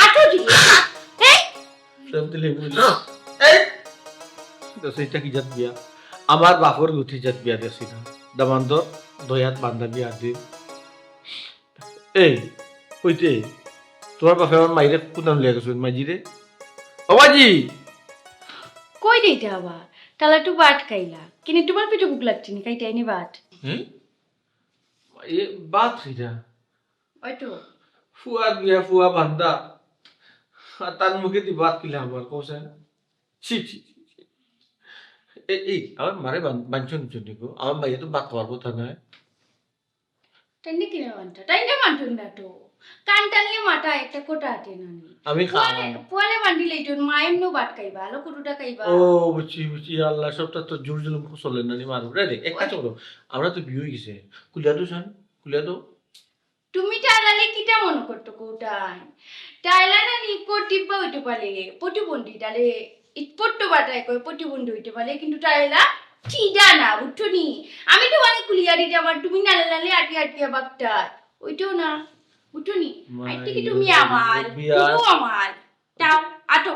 আটো দিলে। এই! সব দিলে বুঝলি। এই! তো সেইটা কি জাত বিয়া? আমার বাপর গুটি জাত বিয়া দেখছি না। দামান্দর দয়াত বান্ধা বিয়া দিন। এই, কইতে, তোমার বাপে আমার মাইরে কোথাও লিয়া গেছে, মাইজিরে? ও মাইজি! কই দিতে আবার? তাহলে একটু বাট খাইলা। কিনে তোমার পেটে ভুক লাগছে নি, খাইতে আইনি বাট। হুম? এ ভাত কিতা? ওই তো। ফুয়ার বিয়া ফুয়া বান্দা। আর তার মুখে দি ভাত কিলা আমার কওছে? ছি, ছি, ছি, ছি। এ, এই, আমার মারে বান-, বানছন চুনি গো। আমার মাইয়া তো ভাত খাওয়ার কথা নায়। তাই নাকি না বানটা? তাই না বানটুন না তো। কান টানলে মাথা একটা কোটা আটে না নি। আমি খাই। পুয়ালে, পুয়ালে বান্ডি লেইটুন, মায়ের নো ভাত খাইবা, আলো কুটুটা খাইবা। ও, বুঝছি, বুঝছি। আল্লাহ, সবটা তো জোর জুলুম চলে না নি মার উপরে। রে, এক কাজ করো। আমরা তো বিয়ে হয়ে গেছে। কুলিয়া দো জান, কুলিয়া দো। তুমি টাইলালে কিতা মনে করতো কোটায়? টাইলা না নি কটিব্বা হইতে পারে, প্রতিবন্ধী, তাহলে ইটপট্ট বাটায় কয় প্রতিবন্ধী হইতে পারে, কিন্তু টাইলা চিডা না, বুঝছো নি? আমি তো মানে কুলিয়ারি আমার, তুমি নালে নালে আটি আটিয়া বাগটা, ওইটাও না, বুঝছো নি? আই থেকে তুমি আমার, বিয়া। তুমিও আমার। তাও, আটো,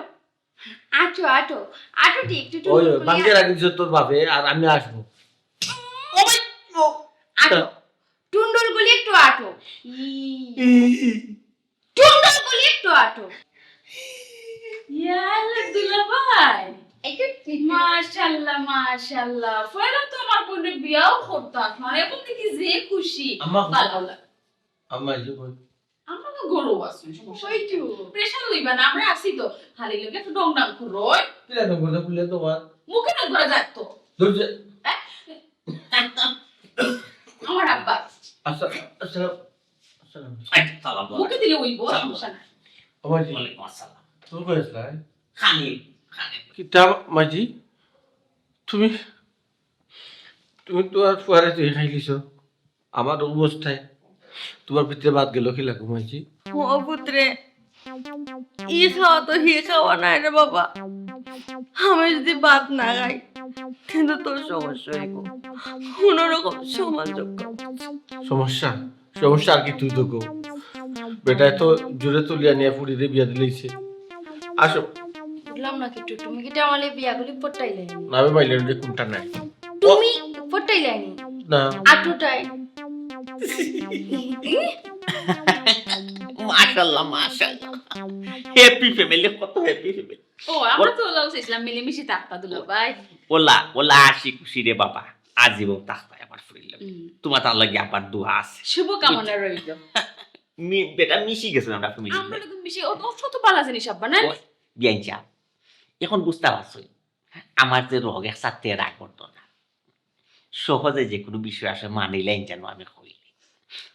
আটো, আটো, আটো দি একটু ওই, টুনটুন করিয়া। বাঙ্গে রাখিস তোর বাপে, আর আমি আসবো। ও ভাই, ও, আটো। টুন্ডুল গুলি একটু আটো। ই। ই, ই। টুন্ডুল গুলি একটু আটো। ইয়া আল্লাহ, দুলাভাই। একটু মাশাআল্লাহ, মাশাআল্লাহ। পয়লা তো আমার বোনের বিয়াও করতাম, মানে এখন দেখি যে খুশি। আম্মা, ভালো লাগে। আম্মা, এই যে কই? আমরা তো গরু আছি, সমস্যা ওই নাই। তো। প্রেশার লইবা না, আমরা আছি তো। খালি লোকে একটু ডং ডং করো, ওই। কিলা ডং করো, খুলে তো বাদ। মুখে না ধরা যাক তো। ধৈর্য। হ্যাঁ? আমার আব্বা। আচ্ছা, আচ্ছা, আসসালাম। আচ্ছা, সালাম। মুখে দিলে ওই বউ, সালাম। সমস্যা নাই। ও মাঝি। ওয়ালাইকুম আসসালাম। তুমি কই আসলা, হ্যাঁ? খানি, খানি। কিতা মাঝি? তুমি, তুমি তো আর ফুয়ারে তুই খাইলিছো। আমার অবস্থায় তোমার ভিতরে বাদ গেল কি লাগো মাঝি? ও পুত্রে, ই খাওয়া তো হি খাওয়া নাই রে বাবা। আমি যদি ভাত না খাই, কিন্তু তোর সমস্যা হইব। কোনো রকম সমাজ রক্ষা। সমস্যা? সমস্যা আর কি তুই তো কো। বেটায় তো জোরে তুলিয়া নিয়ে ফুড়িরে বিয়া দিলাইছে। আসো। বুঝলাম না কিচ্ছু, তুমি কিতা আমারে বিয়াগুলি পটাইলে? না, আমি মাইলে যে কোনটা নাই। তুমি পটাইলে নি? না। আটুটাই। মাশাআল্লাহ, মাশাআল্লাহ। হ্যাপি ফ্যামিলি, কত হ্যাপি ফ্যামিলি। ও, আমরা তো ওলা চাইছিলাম মিলেমিশে থাকতা দুলাভাই। ওলা, ওলা হাসি খুশি রে বাবা। আজীবন থাকতা আমার ফুড়ির লগে। হুম। তোমার তার লগে আবার দোয়া আছে। শুভকামনা রইল। মি-, বেটা মিশি গেছে আমরা ফ্যামিলি। আমরা তো মিশি, ও তো কত ভালা জিনিস আব্বা, না? ও, বিয়াইন সাহেব, এখন বুঝতা পারছো? আমার যে রোগ একসাথে রাগ করতো না। সহজে যে কোনো বিষয় আসে মানিলেন যেন আমি কইলে।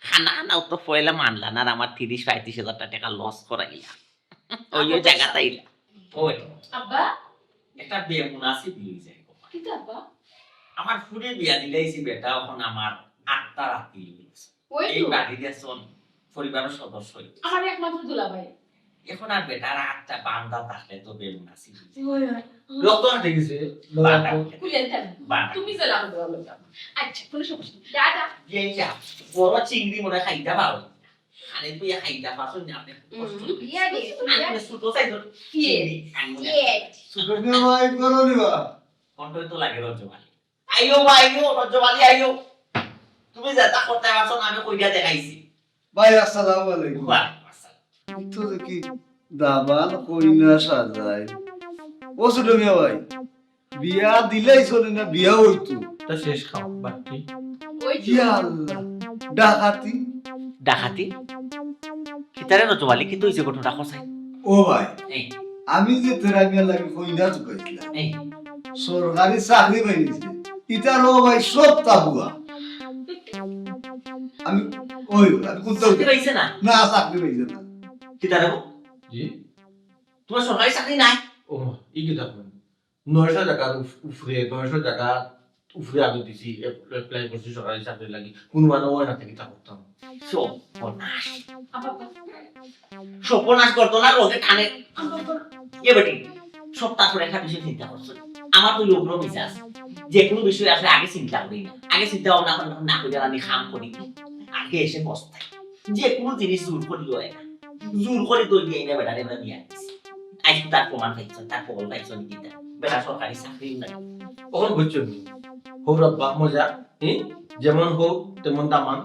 খানা আনাও তো পয়লা মানলা না, আর আমার তিরিশ পঁয়ত্রিশ হাজার টাকা লস করাইলা। ওই, ওই জায়গাত আইলা। ওই। আব্বা? একটা বেমুনাসিব হয়ে যায় গো। কিতা আব্বা? আমার ফুড়ি বিয়া দিলাইছি বেটা, এখন আমার আটটা রাতি হয়ে গেছে। ওই এই তো। বাড়ির একজন পরিবারের সদস্য হয়ে গেছে। আমার একমাত্র দুলাভাই। এখন আর বেটার আটটা বান্দা থাকলে তো বেমুনাসিব হয়ে যায়। ওই, ওই। রক্ত হাঁটে গেছে। বান্দা। কুলিয়ান থাকবে। বান্দা। তুমি যে লাভ দেওয়া লোক। আচ্ছা, কোনো সমস্যা নেই। যা, যা। বিয়াইন সাহেব, বড় চিংড়ি মনে খাইতা পারো। আরে তুই খাইতা পারো না, আপনি কষ্ট হুম, হচ্ছে। ইয়া দে, আমি ইয়া। মানে ছোট সাইজের ইয়ে, চিংড়ি আনবো না। ইয়ে। ছোট নিবা, এই বড় নিবা। কন্ট্রোল তো লাগে রজব আলী। আইও বা আইও, রজব আলী আইও। তুমি যেটা করতে পারছো না, আমি কইরা দেখাইছি। ভাই, আসসালামু আলাইকুম। ওয়ালাইকুম আসসালাম। তো দেখি দামান কইনা সাজায়। ও ছোট মিয়া ভাই, বিয়া দিলাই চলে না, বিয়া হইতো। তা শেষ খাও, বাট্টি। ওই তো। ইয়া আল্লাহ, ডাকাতি। ডাকাতি? কিতারে রজব আলী, কিতা হইছে ঘটনা কসাই? ও ভাই, এই। আমি যে তেরা মিয়ার লাগি কইনা তুকাইছিলাম, এই। সরকারি চাকরি পাইছে। ইতার ও ভাই সব তাবুয়া। আমি, ওই, আমি কোনটা চাকরি পাইছে না? না, চাকরি পাইছে না। কিতারে গো? জি? তোমার সরকারি চাকরি নাই? ও, ই কিতা কইন? নয়শো টাকার উফ-, উফরে, নয়শো টাকা উফরে আমি দিছি, এপ-, অ্যাপ্লাই করছি সরকারি চাকরি লাগি। কোনো মানে ওই না থেকে তা করতাম। সর্বনাশ। সর্বনাশ করতো না, রোগে টানে। এ বেটি, সব তারপর একটা বিষয় চিন্তা করছো। আমার তো লোভ মিজাজ। যে কোনো বিষয় আসলে আগে চিন্তা করি না। আগে চিন্তা ভাবনা করে না করে আমি কাম করি। আগে এসে পস্তাই। যে কোনো জিনিস জোর করি হয় না। জোর করি দই দিয়ে এনে বেটারে আমরা নিয়ে আসছি। আজ তার প্রমাণ পাইছো, তার প্রমাণ পাইছো নি কিতা? বেটা সরকারি চাকরি নাই। কখন বুঝছো নি? হৌর আব্বা মজা, হুম? যেমন হৌ, তেমন দামান।